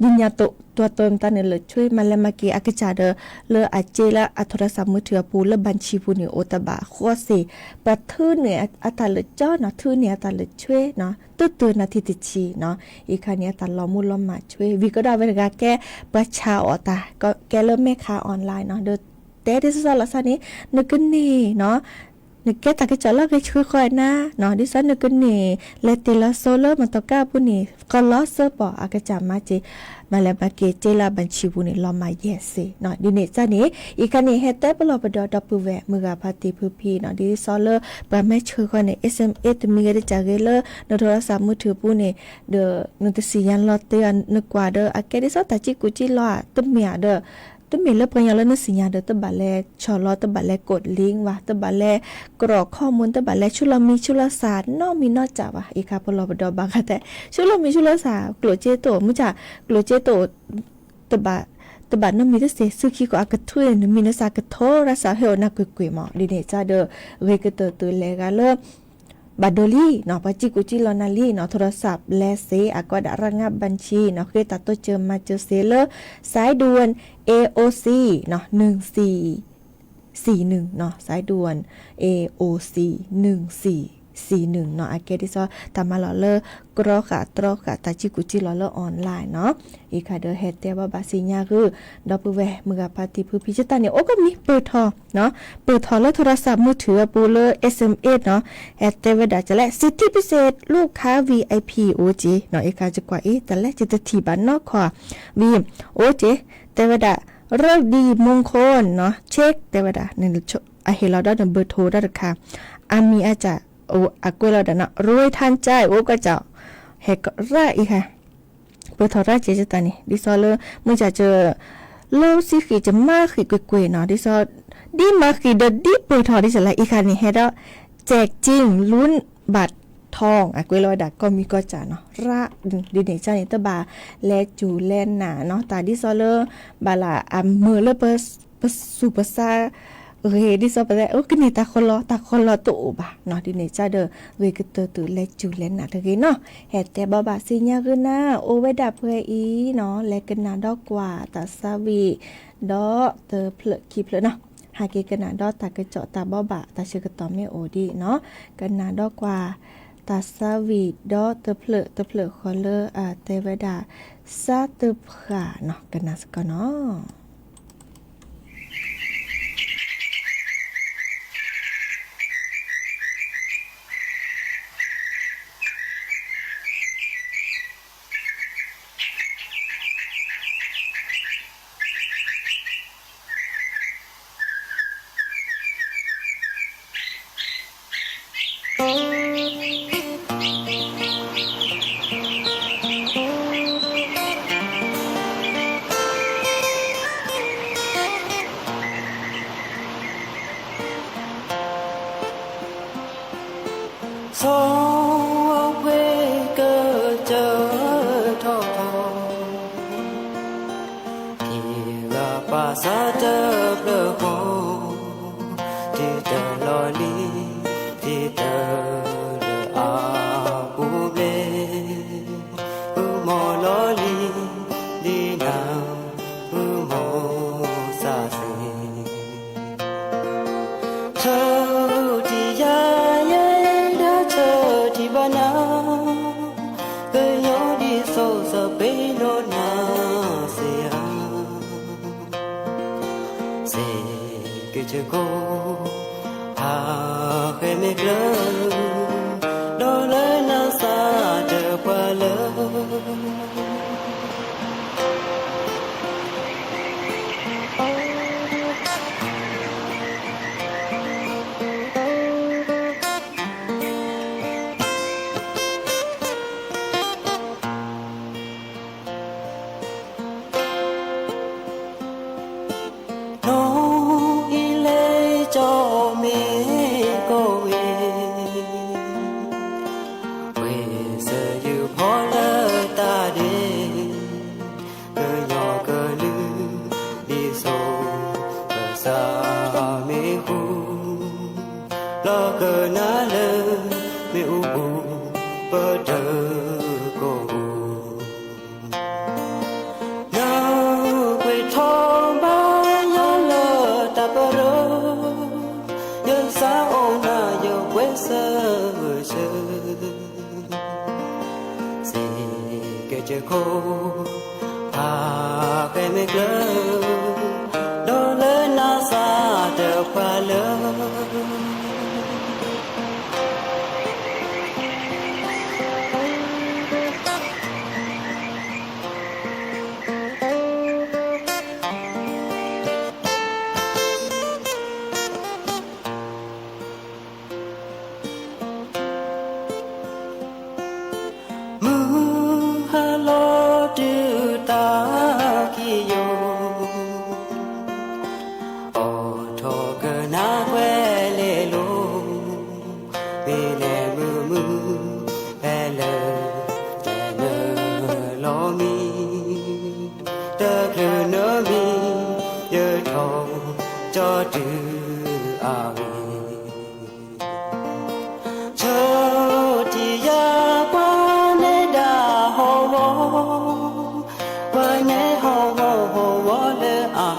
ยืนยันตัวตน တၢ်န့ၣ်လၢာ်ဆွ့ မၤလဲၤမၤက့ၤအကစၢ်ဒီး လၢအစ့လၢအ โทรศัพท์มือถือ အပူၤ လၢ บัญชี ပူၤန့ၣ် အိၣ်တဘၣ်ဃီစ့ၢ် ပထုးန့ၢ်အတၢ်လၢာ်ကၠီနီၤ ထုးန့ၢ်အတၢ်လၢာ်ဆွ့နီၤ တတုၤနၢ်ထံၣ်တဆံနီၤ အံၤခါန့ၣ် အတၢ်လီၤမူလီၤမၢ်ဆွ့ ဝံၤကဒီးအဝဲတဂၤကဲ ပှၤဆါအီၣ်တၢ် ကဲလၢမဲၣ်ခး online နီၤ ဒီးတဲဒ်သိးသိးလီၤဆီန့ၣ် နကန့ၢ်နီၤ နကဲတၢ်ကစီၣ်လၢအဂ့ၤဆှၢဃီနၤနီၤ ဒ်သိးနကန့ၢ် လဲၤတ့ၢ်လီၤစိလၢမၤတီကါအပူၤန့ၣ် ကလီၤစၢပီၢ်အကစၢ်မၤစ့ၢ် မၤလဲၤမၤက့ၤစ့လၢ บัญชี ပူၤန့ၣ် လီၤမၢ်ယဲၢ်စ့နီၤ ဒ်န့ၣ်ကန့ၣ် အံၤခါန့ၣ် ဟဲတဲပလီၢ်ပဒီဒီပုၢ်ဝဲၢ်မုၢ်ဂၤဖါတံၢ်ဖုဖံနီၤ ဒ်သိးလၢပှၤမ့ၢ်ဆှၢဃီၤန့ၣ် SMS တမံၤဂ့ၤတစဲးဂ့ၤလၢ န โทรศัพท์มือถือ ပူၤန့ၣ် ဒီးနတသ့ၣ်ညါလီၤတ့ၢ် နကွၢ်ဒီး အကဲဒ်သိးတၢ်စံးကူၣ်စံးလီၤဧါ တမ့ၢ်ဧါဒီး တမ့ၢ်လၢပှၤကညီလၢနသ့ၣ်ညါဒီး တဘၣ်လဲၤဆီၣ်လီၤ တဘၣ်လဲၤ กด link ဘၣ် တဘၣ်လဲၤ ကြၢး ข้อมูล တဘၣ်လဲၤဆူလီၤမံၤဆူလီၤစၢ် နီတမံၤနီတစဲးဘၣ် အံၤခါပလီၢ်ပဒီဘၣ်ဃးတဲ ဆူလီၤမံၤဆူလီၤစၢ် ကျိၣ်စ့တအိၣ် မုၢ်ဆါ ကျိၣ်စ့တအိၣ် တဘၣ် တဘၣ်နီတမံၤတစဲး စုခံကွၢ်အကထူန့ၣ် နမံၤနစၢ်ကထီရၢ်စၢ်ဟဲအိၣ်နၢ်ကွ့ၢ်ကွ့ၢ်မး ဒ်န့ၣ်ကဒီး ဂ့ၤကတၢၢ်တုၤလဲၤဂၤလၢ ဘၣ်ဒိလံနီၤ ပှၤစံးကူၣ်စံးလီၤနၤလံနီၤ โทรศัพท์ လဲၤစ့ အကွၢ်ဒၣ် ระงับบัญชี နီၤ ဃ့တၢ်တိစၢၤမၤစၢၤစ့လၢ สายด่วน เอโอซี နီၤ หนึ่งสี่สี่หนึ่ง နီၤ สายด่วน เอโอซี หนึ่งสี่สี่หนึ่ง နီၤ အကဲဒ်သိး တၢ်မၤလီၤလၢ ကြၢးဃာ်တြီဃာ် တၢ်စံးကူၣ်စံးလီၤလၢ online နီၤ အံၤခါဒီးဟဲတဲဘၣ်ဘၣ်စံးညါဂုာ် ဒီပုၢ်ဝဲၢ်မုၢ်ဂၤဖါတံၢ်ဖုဖံ ယတၢ်န့ၣ် အိၣ်ကမံၤပၢၢ်ထီၣ်နီၤ ပၢၢ်ထီၣ်လၢ โทรศัพท์มือถือ အပူၤလၢ SMS နီၤ ဟဲတဲဝဲဒၣ်ကလဲၣ် สิทธิพิเศษลูกค้า VIP အိၣ်က့နီၤ အံၤခါယကွၢ်အံၤ တၢ်လၢယတထံၣ်ဘၣ်နီၢ်ခီ ဝံၤ အိၣ်က့ တဲဝဲဒၣ် ฤกษ์ดีมงคล နီၤ เช็ค တဲဝဲဒၣ် အဟ့ၣ်လီၤဒီးနဘၢၣ်ထိးဒီးတခါ အမံၤအစၢ် အကွဲးလီၤဒၣ်နီၤ รวยทันใจ အိၣ်ကစၢ် ဟဲကရၣ်အံၤခါ ပၢၢ်ထီၣ်ရၣ်က့ၤယတၢ်န့ၣ် ဒ်သိးလၢ မုၢ်ဆါက လၢစံဃံး ယမၤဃံးကွ့ၢ်ကွ့ၢ်နီၤ ဒ်သိး ဒ်မၤဃံးဒီးဒ်ပၢၢ်ထီၣ်ဒ်စဲးလၢ အံၤခါန့ၣ် ဟဲဒီး แจกจริง ลุ้นบัตรทอง အကွဲးလီၤဝဲဒၣ် ကီၢ်မံၤကီၢ်စဲၣ်နီၤ ရၣ် ဒ်န့ၣ်ကန့ၣ် တဘၣ်လဲၤစူၢ်လဲၤနာ်နီၤ တၢ်ဒ်သိးလၢ ဘၣ်လၢအမုာ်လၢပ ပစူၢ်ပစါ ဂ့ၤ ဒ်သိးပတဲ အိၣ်ကန့ၢ်တၢ်ဃီလီၤ တၢ်ဃီလီၤတအိၣ်ဘၣ်နီၤ ဒ်န့ၣ်ကဒီး ဂ့ၤကတၢၢ်တုၤလဲၤစူၢ်လဲၤနာ်တဂ့ၤနီၤ ဟဲတဲဘၣ်ဘၣ်စံးညါဂုာ်နၤ အိၣ်ဝဲဒၣ်ပှဲၤအံၤနီၤ လဲၤကနၣ်ဒီးကွၢ်တၢ်သးဝံၣ် ဒီးတဖျၢၣ်ခံဖျၢၣ်နီၤ ဟဲက့ၤကနၣ်ဒီးတၢ်ကစီၣ်တၢ်ဘိးဘၣ် တၢ်ဆၢကတီၢ်မ့ၢ်အိၣ်ဒံးနီၤ ကနၣ်ဒီးကွၢ် တၢ်သးဝံၣ်ဒီးတဖျၢၣ်တဖျၢၣ်ဃီလၢ အတဲဝဲဒၣ် စးတဖျၢၣ်နီၤ ကနၣ်စ့ၢ်ကီးနီၤ ဆီအိၣ်ဖှ့ကစၢၢ်ထီၣ်ထီၣ် က့ၤဂၤပာ်စၢ်တဖျၢၣ်ဃီ တုၤတလီၤလံၤ တုၤတလၢအပူၤဘျဲၣ် အုမီၤလီၤလံၤ ဒ်နၤ အုမီၤစၢ်စ့ၢ် ဆၢထံယၤယဲ ဒီးဆၢထံဘၣ်နၤ ကညီဒ်စိၤစၢ်ပ့ၤနီၣ်နၤစ့ၢ်ဧါ စ့ၢ်ကီးကၠိ ဟးဃဲၤမ့ၢ်ကျၢၤ ဒီးလၢနၤစၢ်တပှၢ်လၢ နီၢ်အံၤလဲၤကၠီမ့ၢ်ကီၢ်ဝဲ ဝ့ၢ်စၢၤယုၢ်ဖီလၢတၢ်ဒဲး ကညီကလုာ်ဒ်စိၤ ကစၢ်မ့ၢ်ဃူ လီၤကနၣ်လၢ ပတၢ်ကိၢ်, နကွၢ်ထီၣ်ဘါယွၤလၢတၢ်ပရၢ, ယသးအိၣ်နၤယကွဲးစၢၤဆၢ, စံးကဲးစ့ၢ်ကီး ဖးဃဲမ့ၢ်ကျၢၤ, ဒီးလၢနၤသးတပှၢ်လၢ မုၢ်ဟါလီၤတုၤတၢ် ကံယိာ်, အိးထီၣ်ကနၣ်ကွဲၤလ့လိၤ, မ့ၢ်လဲၤမုာ်မုာ်ဖဲလၢ တနၢၤလီၤမံ, တချုးနၢၤမံ, ယထီၣ်ကၠီတုၤအဂ့ၢ် ဆၢထံယၤကွၢ်န့ၢ်ဒၣ်ဟီၣ်ဝီ, ကွၢ်န့ၢ်ဟီၣ်ဝီဟီၣ်ဝီလၢအ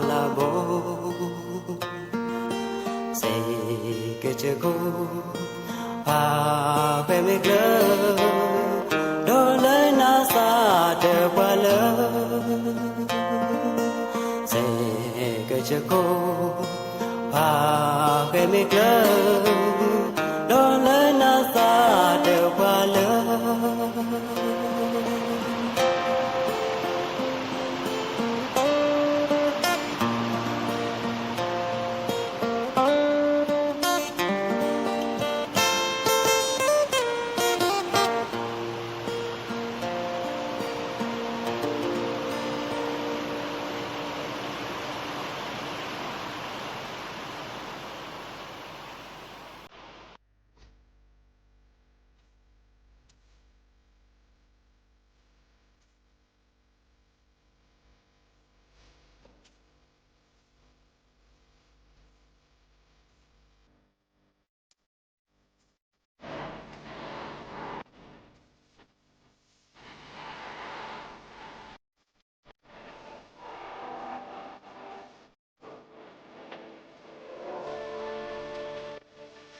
လၤဘီ, စံးကဲးစ့ၢ်ကီး ဖးဃဲမ့ၢ်ကျၢၤ, ဒီးလၢနၤသးတပှၢ်လၢ စံးကဲးစ့ၢ်ကီး ဖးဃဲမ့ၢ်ကျၢၤ, ဒီးလၢနၤသးတပှၢ်လၢ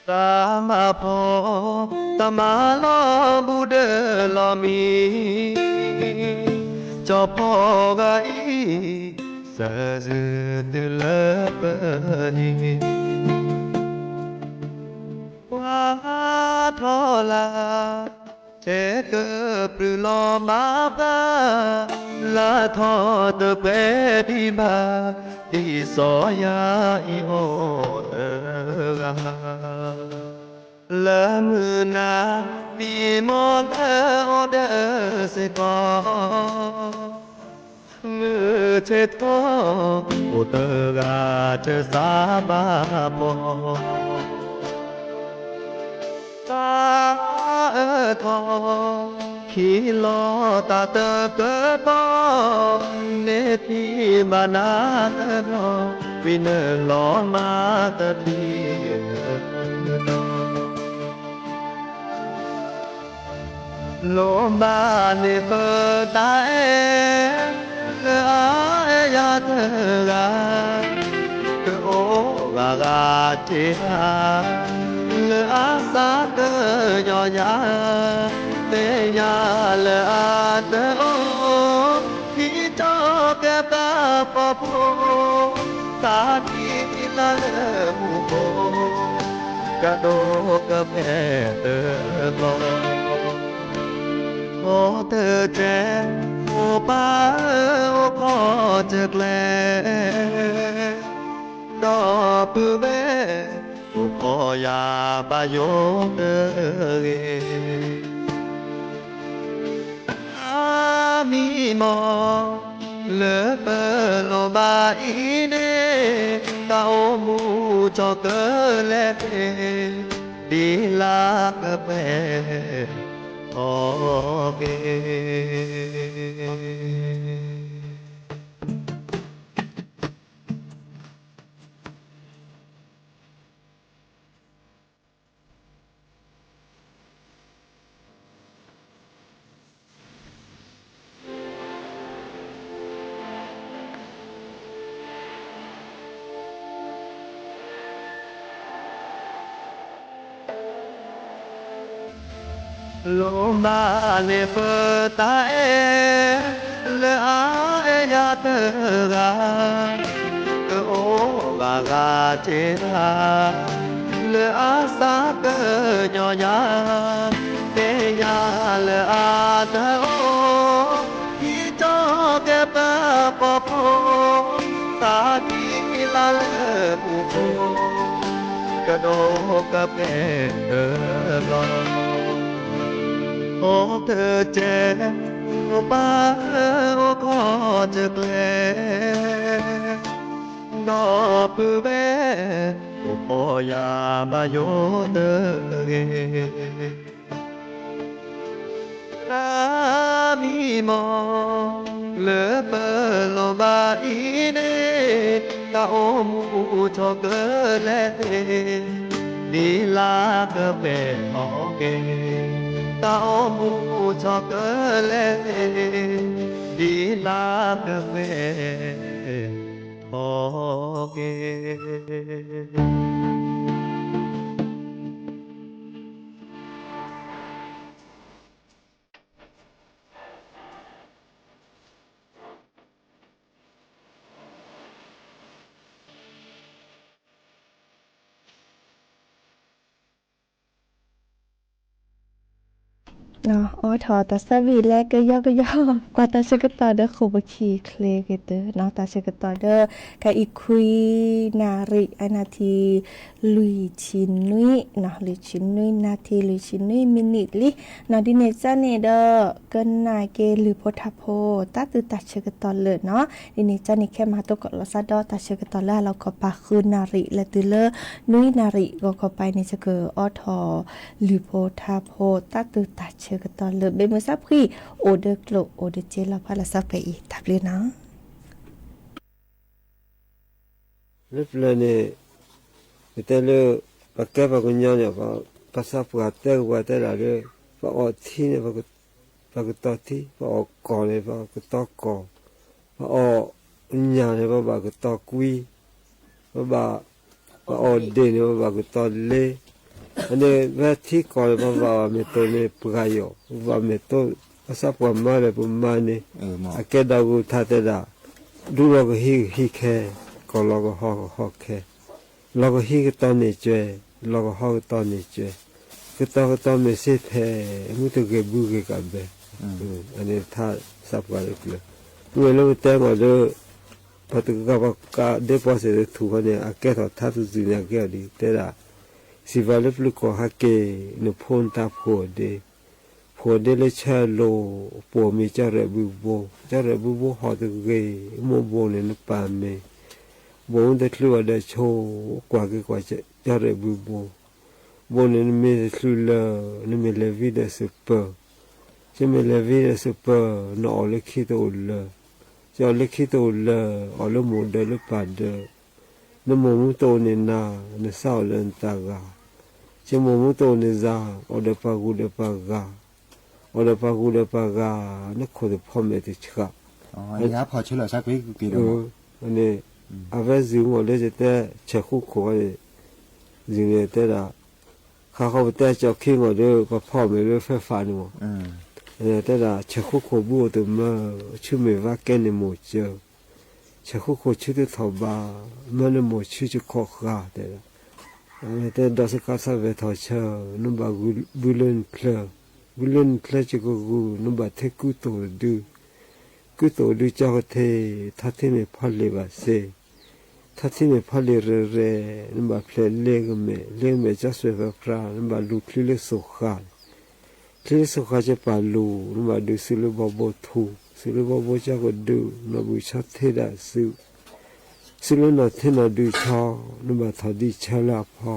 တၢ်မၤဖီ, တၢ်မၤလီၤဘူးဒၢလီၤမံၤ, ကၠီဖီဂၤအံၤ စၢၤစုတုၤလၢပနံၤ, ကွၢ်ထီၣ်လၢ တဲကပြုၢ်လီၤမၤဘၣ်, လၢထီၣ်တပှဲၤဒံးဘၣ်, ဒ်စီၤယၤအံၤအိၣ်တဂၤ, လၢမုၢ်နၤ မံမီၢ်လၢအီၤဒၢးစ့ၢ်ကီး, မုၢ်ဆ့ၣ်ထီၣ် အိၣ်တဂၤတစးဘၣ်ဘီ တၢ်အၢထီၣ် ခံလီၤတၢ်တကတီၢ်, န့ၢ်ထံၣ်ဘၣ်နၤတဘျီ, ဝံၤနုာ်လီၤမၤတထံၣ် လိၣ်ဘၣ်န့ၢ်ပတၢ်အဲၣ် လၢအအဲၣ်ယၤတဂၤ, ကအိၣ်ဂၤဂၤတ့ၢ်ဧါ, လၢအသးကညီၤယၤ, သ့ၣ်ညါလၢအတအိၣ်, ဒ်သိးကဘၣ်ဖှီၣ်ဖိ, သးကံၢ်လၢလၢမူခိၣ် ကဒိးကဖဲတဘျီ အိၣ်တကဲ မိၢ်ပၢ်ဧၢ အိၣ်ခိးတကျဲ, ဒီပုၢ်ဝဲၢ် အိၣ်ခိးယၤဘၣ်ယိၣ်တဂ့ၤ. အါမံၤမီၢ် လၢပလိၣ်ဘၣ်အံၤန့ၣ် တၢ်အိၣ်မူထီၣ်ကလဲာ်န့ၣ် ဒ်လၢကပှဲၤထီၣ်က့ၤ လိၣ်ဘၣ်န့ၢ်ပတၢ်အဲၣ် လၢအအဲၣ်ယၤတဂၤ ကအိၣ်ဘၣ်ဂၤတ့ၢ်ဧါ လၢအသးကညီၤယၤ သ့ၣ်ညါလၢအတအိၣ် ဟံးထီၣ်က့ၤပကီၢ်ခိၣ် သးကံၢ်လါလၢပူၤခိၣ် ကဒိးကပှဲၤတဘျီ အိၣ်တတဲ ပၢ်အိၣ်ခီၣ်တကျဲ ဒီပုၢ်ဝဲၢ် အိၣ်ခိးယၤဘၣ်ယိၣ်တဂ့ၤ တၢ်မံမီၢ် လၢပလိၣ်ဘၣ်အံၤန့ၣ် တၢ်အိၣ်မူထီၣ်ကလဲာ် ဒ်လါကပှဲၤထီၣ်က့ၤ တၢ်အိၣ်မူထီၣ်ကလဲာ် ဒ်လါကပှဲၤထီၣ်က့ၤ အိးထီၣ်တၢ်ဆၢဝံၤလၢကယီကယီ ကွၢ်တၢ်ဆၢကတီၢ်ဒီးဃိာ်ပခံချ့ဂ့ၤတၢ်နီၤ တၢ်ဆၢကတီၢ်ဒီး ခဲအံၤခွံနၣ်ရံၣ်အနၣ်ထံ လွံၢ်ဆံနွံ, လွံၢ်ဆံနွံနၣ်ထံ လွံၢ်ဆံနွံမံးနံးလံ. နီၤဒ်န့ၣ်စ့ၢ်န့ၣ်ဒီး ကနၣ်က့ၤလုၢ်ဖိထါဖိ တၢ်သူၣ်တၢ်ဆၢကတီၢ်လၢာ်နီၤ. ဒ်န့ၣ်စ့ၢ်န့ၣ် ခဲမၤသကိးလီၤသးဒီးတၢ်ဆၢကတီၢ်လၢအလီၢ်ကီၢ်ပၤဃုနၣ်ရံၣ် လၢတုၤလၢနွံနၣ်ရံၣ်ဂီၤကီၢ်ပၤန့ၣ် ယကအိးထီၣ်လုၢ်ဖိထါဖိ တၢ်သူၣ်တၢ်ဆၢကတီၢ်လၢာ် ဘၣ်မုာ်စၢ်ဖှံ အိၣ်ဒီးကျိၣ်အိၣ်ဒီးစ့လီၤဖးလီၤစၢ်ဖဲအံၤ တၢ်ဘျုးနီၤ. လၢပျၢၤန့ၣ် ပတဲလၢ ပကဲပှၤကညီန့ၣ် ပှၤသးပှၢ်တဲကပှၤတဲဒၣ်လၢ ပအီၣ်ထံန့ၣ် ပကတီၤထံ, ပအီၣ်ကီၢ်န့ၣ် ပကတီၤကီၢ်, ပအီၣ်ညၣ်န့ၣ် ပဘၣ်ကတီၤကွံ, ပဘၣ် ပအီၣ်ဒ့ၣ်န့ၣ် ပဘၣ်ကတီၤလ့, အန့ၣ် ပထံကီၢ်န့ၣ် ပဘၣ်မ့ၢ်တိၢ်န့ၣ်ပှၤယီၤ, ပဘၣ်မ့ၢ်တိၢ် ပှၤသးပှၢ်မၤလၢပမၤန့ၣ်, အကဲဒီးဂုာ်ထါတဲဒၣ် ဒူလီၤကဟံးကဟံးခဲ, ကီၢ်လီၤကဟီကဟီခဲ, လီၤကဟံးကတီၤန့ၢ်စှဲ, လီၤကဟီကတီၤန့ၢ်စှဲ, ကတီၤကတီၤမ့ၢ်စ့ဖဲ မုၢ်တဂ့ၤဘုဂ့ၤကးဘဲ, အန့ၣ်ထါသးပှၢ်လၢပျၢၤ, မ့ၢ်လၢပတဲမီၤဒီး ပှၤတဂၤပှၤကးဒ့ပီစဲးတထူၣ်ဃီန့ၣ် အကဲထီၣ်ထါတစုန့ၣ် အကဲအီၤဒ်တဲဒၣ်, စံးဘၣ်လၢပျုၤကီၢ်ဟဲက့ၤ နဖိနတၢ်ဖိအီၤဒ့, ဖိအီၤဒ့လၢဆၢလိၤ, ပိာ်မ့ၢ်ကၠီရဲၣ်ဘုဘိ, ကၠီရဲၣ်ဘုဘိဟီၣ်တဂ့ၤ, မိၢ်ဘိန့ၣ်နပၢ်မ့ၢ်, ဘိမုၢ်တချုးဘၣ်ဒီးဆိ, ကွၢ်က့ၤကွၢ်ကၠီရဲၣ်ဘုဘိ, ဘိန့ၣ်နမ့ၢ်တချုးလၢ, နမ့ၢ်လဲၤဝံဒီးစပၢၤ, ကမ့ၢ်လဲၤဝံဒီးစပၢၤ, နအီၣ်လၢခံတအိၣ်လၢၤ, ကအီၣ်လၢခံတအိၣ်လၢၤ, အီၣ်လၢမိၢ်ဒၢးလၢပၢ်ဒၢး, နမိၢ်မူတအိၣ်န့ၢ်နၤ, နစၢ်အီၣ်လၢနတၢ်ဂၤ, ကမိၢ်မူတအိၣ်န့ၢ်ယၤ, အီၣ်ဒီးပှၤဂုၤဒီးပှၤဂၤ, အီၣ်ဒီးပှၤဂုၤဒီးပှၤဂၤ, နခိၣ်တဖီၣ်မဲာ်တဆှး, န့ၣ်, အဝဲစံးမီၤလၢယတဲ ဆဲးဃူခိၣ်န့ၣ်, စံးန့ၣ်တဲဒၣ်, ခါဃီပတဲကၠီခံမီၤဒီး ပဖီၣ်မဲာ်လၢဖဲဖးန့ၣ်မီၤ, တဲဒၣ် ဆဲးဃူခိၣ်ဘုအိၣ်တမၢ, ဆူမဲာ်ဝါကဲန့ၣ်မိၢ်စၢၤ, ဆဲးဃူခိၣ်ဆူတထီၣ်ဘး, မၢနမိၢ်ဆူကခီၣ်ဃာ်တဲဒၣ်, တဲဒီးစကါဆၣ်ဝဲထီၣ်ဆၢ, နဘၣ်ဘုလၢနချၢ, ဘုလၢနချၢကကဂုာ်, နဘၣ်ထဲကူသိၣ်တဒု, ကူသိၣ်ဒုကၠီကထ့, ထီၣ်ထံမ့ၢ်ဖီလ့ၣ်ဘၣ်စ့, ထီၣ်ထံမ့ၢ်ဖီလ့ၣ်ရဲၣ်ရဲၣ်, နဘၣ်ဖျဲးလ့ကမဲာ်, လ့ကမဲာ်ကၠီစွဲၣ်ဖဲဖြါ, နဘၣ်လူၤချံလၢစိၤဃာ် ချံလၢစိၤဃာ်ကပာ်လူၤ, နဘၣ်ဒုးစုလၢဘီဘိထူ, စုလၢဘီဘိကၠီကဒု, နဘၣ်ဘုးဆီထ့ဒၣ်စု, စုလၢနီၢ်ထ့နီၢ်ဒုဆီ, နဘၣ်ထီၣ်ဒံးဆၢလၢအဖီ,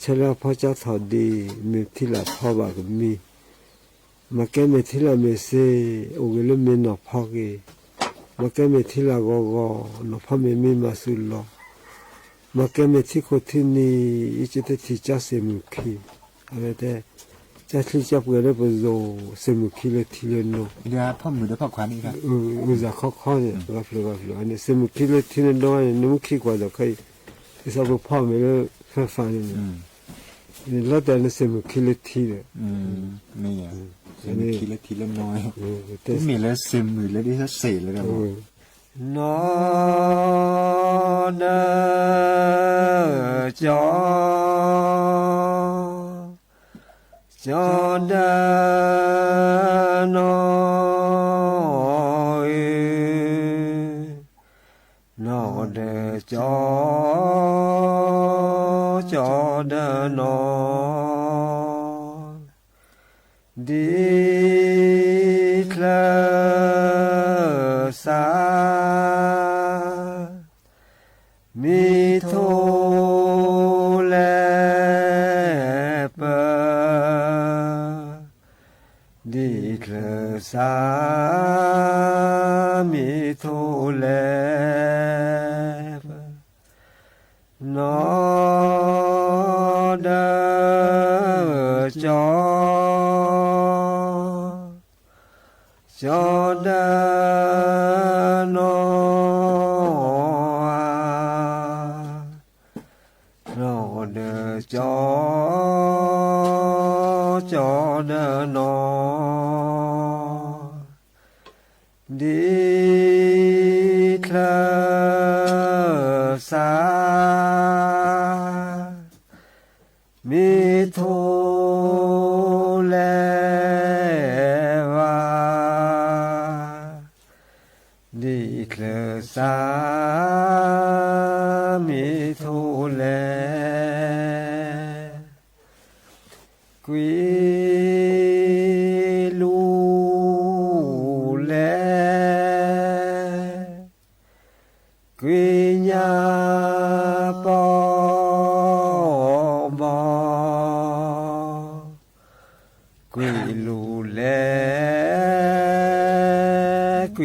ဆၢလၢအဖီကၠီထီၣ်ဒံး, မ့ၢ်ထံလာ်ဖီဘၣ်ကမံ, မၤကဲမ့ၢ်ထံလာ်မ့ၢ်စ့, အိၣ်ဂ့ၤလၢမ့ၢ်နီၢ်ဖီက့ၤ, မၤကဲမ့ၢ်ထံလာ်ဂီၤဂီၤ, နီၢ်ဖီမ့ၢ်မံမၤစူၤလီၤ မၤကဲမ့ၢ်ထံခိၣ်ထံနံၤ, ယကတထံၣ်ကၠီစ့ၣ်မုၢ်ခံ, အဝဲတဲ, ကၠီချံကၠီပှဲၤလၢပစိၤ, စ့ၣ်မုၢ်ခံလၢထံလၢနိ, ဂုၤစၢ်ခီခီန့ၣ်, ဂၤဖျၢၣ်ဂၤဖျၢၣ်န့ၣ်, စ့ၣ်မုၢ်ခံလၢထံလၢနိန့ၣ် နမ့ၢ်ခံကွၢ်ဒီးခဲအံၤ, ဒ်သိးပဖီၣ်မဲာ်လၢဖဲဖးန့ၣ်န့ၣ် လၢတဲနစ့မုၢ်ခံလၢထံဒီး, မ့ၢ်, မ့ၢ်လၢစ့မုၢ်လၢဒ်စ့လၢ, နီၢ်ဒီးကၠီ, ကၠီဒီးနီၢ်အံၤ, နီၢ်ဒီးကၠီ, ကၠီဒီးနီၢ်, ဒ်ချၢသး မံထိလဲၣ်ပၢ, ဒ်ချၢသး မံထိလဲၣ်ပၢ, နီၢ်ဒီးကၠီ, ကၠီဒီးနီၢ်ဧါ, နီၢ်ဒီးကၠီ, ကၠီဒီးနီၢ်, ဒ်ချၢသး မံထိလဲၣ်ဘၣ်, ဒ်ချၢသး မံထိလဲၣ်, ကွံာ်လူၤလဲၣ်, ကွံာ်ညၣ်ပ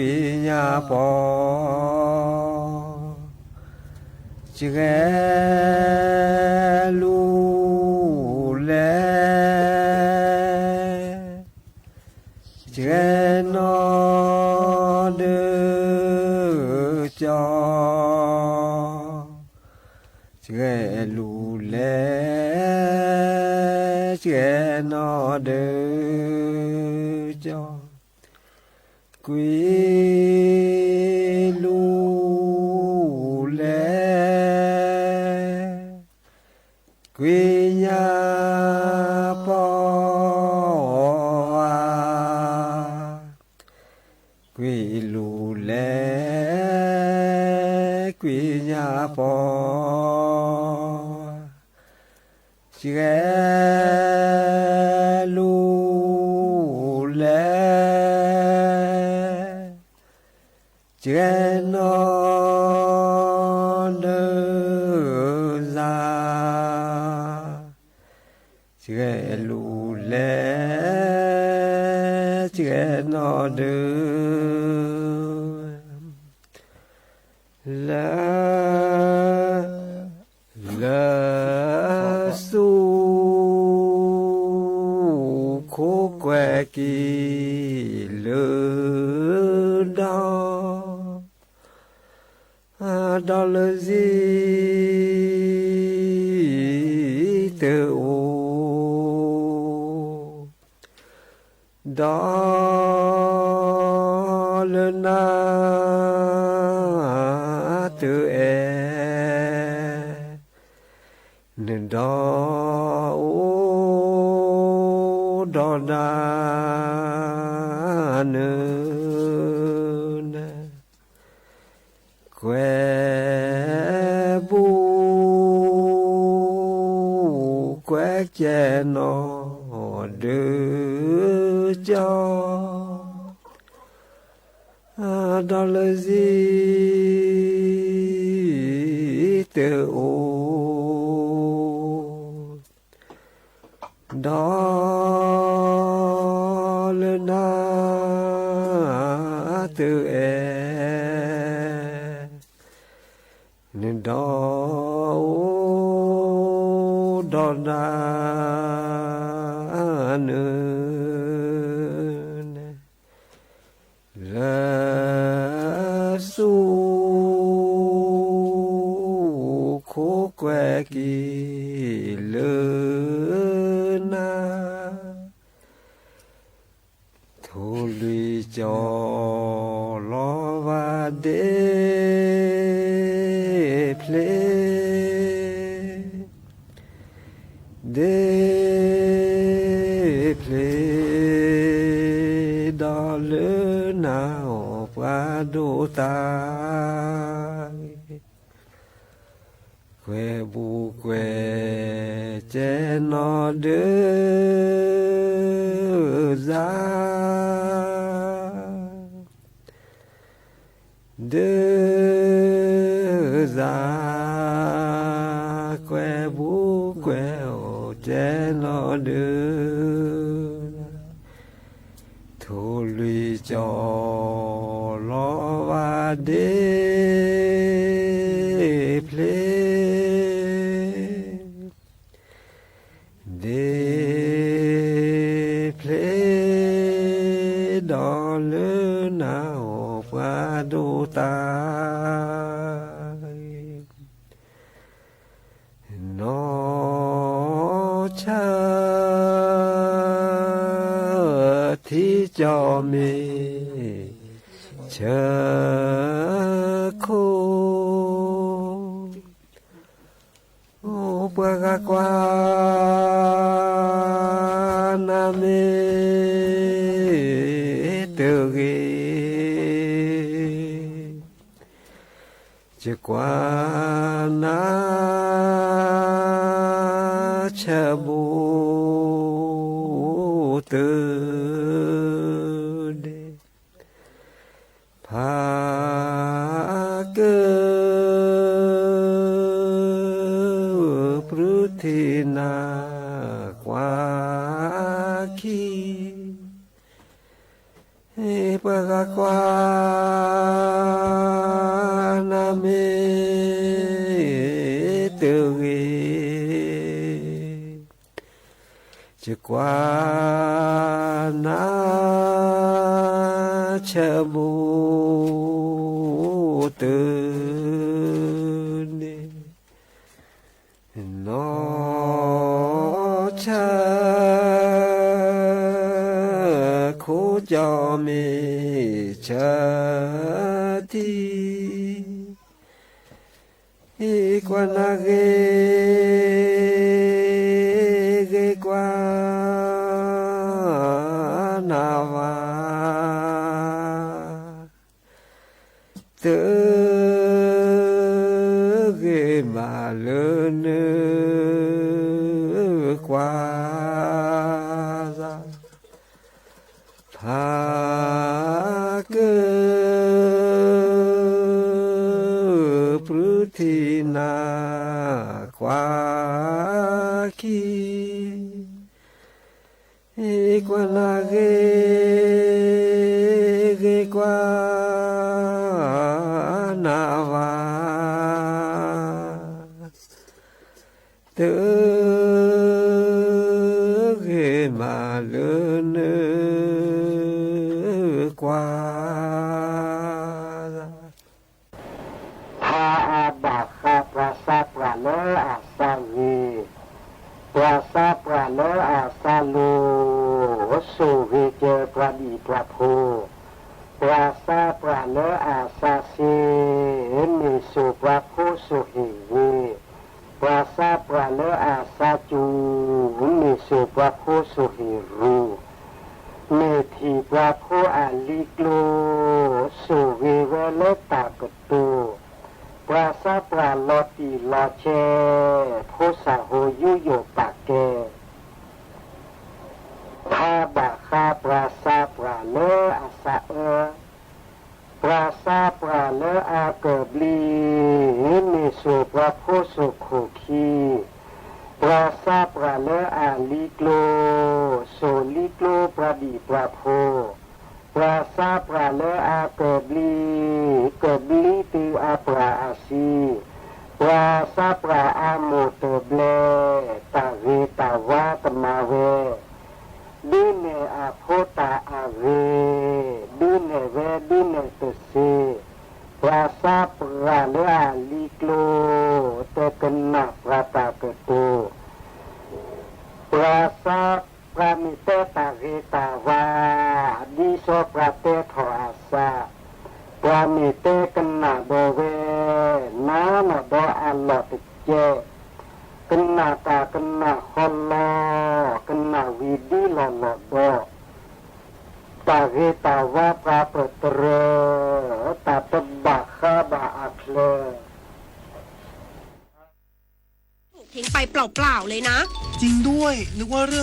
ီဘီ, ကွံာ်လူၤလဲၣ်, ကွံာ်ညၣ်ပီ, ကဲလူၤလဲၣ်, ကဲနီၢ်ဒီးကၠီ, ကဲလူၤလဲၣ်, ကဲနီၢ်ဒီးကၠီ, ကွံာ်လူၤလဲၣ်, ကွံာ်ညၣ်ပီဧါ, ကွံာ်လူၤလဲၣ်, ကွံာ်ညၣ်ပီ, ကဲလူၤလဲၣ်, ကဲနီၢ်ဒီးသး, ကဲလူၤလဲၣ်, ကဲနီၢ်ဒီး လၢ လၢ ဆူခိၣ်ကွဲၤကံၤလၢဒီး, ဒီးလၢစံတအိၣ်, ဒီး လၢနၤတအဲၣ်, နဒီးအိၣ်ဒီးနၤနၢၤ ကွဲဘူး ကွဲကဲနီၢ်ဒုးကၠီ, ဒီးလၢစံတအိၣ်, ဒီးလၢနၤတအဲၣ်, နဒီးအိၣ်ဒီးနၤနၢၤ လၢ ဆူခိၣ်ကွဲၤကံၤလၢ ကၠီလီၤဘၣ်ဒ့ဖျ့, ဒ့ဖျ့, ဒီးလၢနၤအီၤပှၤဒိးတၢ် ကွဲးဘူးကွဲးစဲနီၢ်ဒုးစၢ်, ဒုးစၢ်, ကွဲးဘူးကွဲးအိၣ်စဲနီၢ်ဒုး ထိၣ်လွံၢ်ကၠီလီၤဘၣ်ဒ့ ဖျ့, ဒ့ဖျ့, ဒီးလၢနၤအီၤပှၤဒိးတၢ် နီၢ်ဆၢထံကၠီမ့ၢ်ဆၢခိၣ်, အိၣ်ပှၤဂၤကွၢ်နၤမ့ၢ်တဂ့ၤ ယကွၢ်နၤဆၢဘူးတဒဲ, ဖးကၢပြူထံနၤကွၢ်ခံ ပှၤဂၤကွၢ်နၤမ့ၢ်တဂ့ၤ, ယကွၢ်နၤဆၢဘူးတန့ၣ် နီၢ်ဆၢခိၣ်ကၠီမ့ၢ်ဆၢထံ, ကွၢ်နၤဂ့ၤ ဂ့ၤကွၢ်နၤဘၣ် တဂ့ၤမးလၢနကွၢ်စၢ်, ဖးကၢပြူထံနၤကွၢ်ခံ ကွၢ်နၤဂ့ၤ ဂ့ၤကွၢ်နၤဘၣ် တဂ့ၤမးလၢနကွၢ်စၢ် ထါအါဘၣ်ဃးပှၤစၢ်ပှၢ်လၢအစၢ်ဂ့ၤ, ပှၤစၢ်ပှၢ်လၢအစၢ်လိၤ, ဆိၣ်ဂ့ၤက့ၤပှၤဒံးပှၤဖိ, ပှၤစၢ်ပှၢ်လၢအစၢ်ဆ့, မ့ၢ်ဆိၣ်ပှၤဖိဆိၣ်ဟ့ၣ်ဂ့ၤ, ပှၤစၢ်ပှၢ်လၢအစၢ်စူၤ, မ့ၢ်ဆိၣ်ပှၤဖိဆိၣ်ဟ့ၣ်ရူၤ မ့ၢ်ထံၣ်ပှၤဖိအလံၤကျိၤ, ဆိၣ်ဂ့ၤဝဲလၢတၢ်ကတိၤ, ပှၤစၢ်ပှၢ်လီၤတံၢ်လီၤဆဲး, ဖိသၣ်ဟိယူးယီၣ်ပာ်ကဲ, ထါဘၣ်ဃးပှၤစၢ်ပှၢ်လၢအစၢ်အၢ, ပှၤစၢ်ပှၢ်လၢအကဘျံး, မ့ၢ်ဆိၣ်ပှၤဖိဆိၣ်ခိၣ်ခံ, ပှၤစၢ်ပှၢ်လၢအလံၤကျိၤ, ဆိၣ်လံၤကျိၤပှၤဒံးပှၤဖိ, ပှၤစၢ်ပှၢ်လၢအကဘျံး, ကဘျံးတုၤအပှၢ်အဆံ, ပှၤစၢ်ပှၢ်အမိၢ်တဘျဲ, တၢ်ဂ့ၤတၢ်ဝါကမၤဝဲ ဒုးနဲၣ်အဖိတၢ်အဂ့ၤ, ဒုးနဲၣ်ဝဲဒုးနဲၣ်တစ့, ပှၤစၢ်ပှၢ်လၢအလံၤကျိၤ, တကနၣ်ပှၤတၢ်ကတိၤ, ပှၤစၢ်ပှၢ်မ့ၢ်တဲတၢ်ဂ့ၤတၢ်ဝါ, ဒ်သိး ဒီးပှၤတဲထီၣ်အသး, ပှၤမ့ၢ်တဲကနၣ်ဒီးဝဲ, နၤနီၢ်ဒီးအလီၢ်တကဲ, ကနၣ်တၢ်ကနၣ်ဃီလီၤ, ကနၣ်ဝံၤဒ်လီၢ်လီၢ်ဒီး, တၢ်ဂ့ၤတၢ်ဝါပှၤပတြၢၤ, တၢ်တဘၣ်ဃးဘၣ်အချၢ เห็นไปเปล่าๆเลยนะ จริงด้วย นึกว่าเรื่อง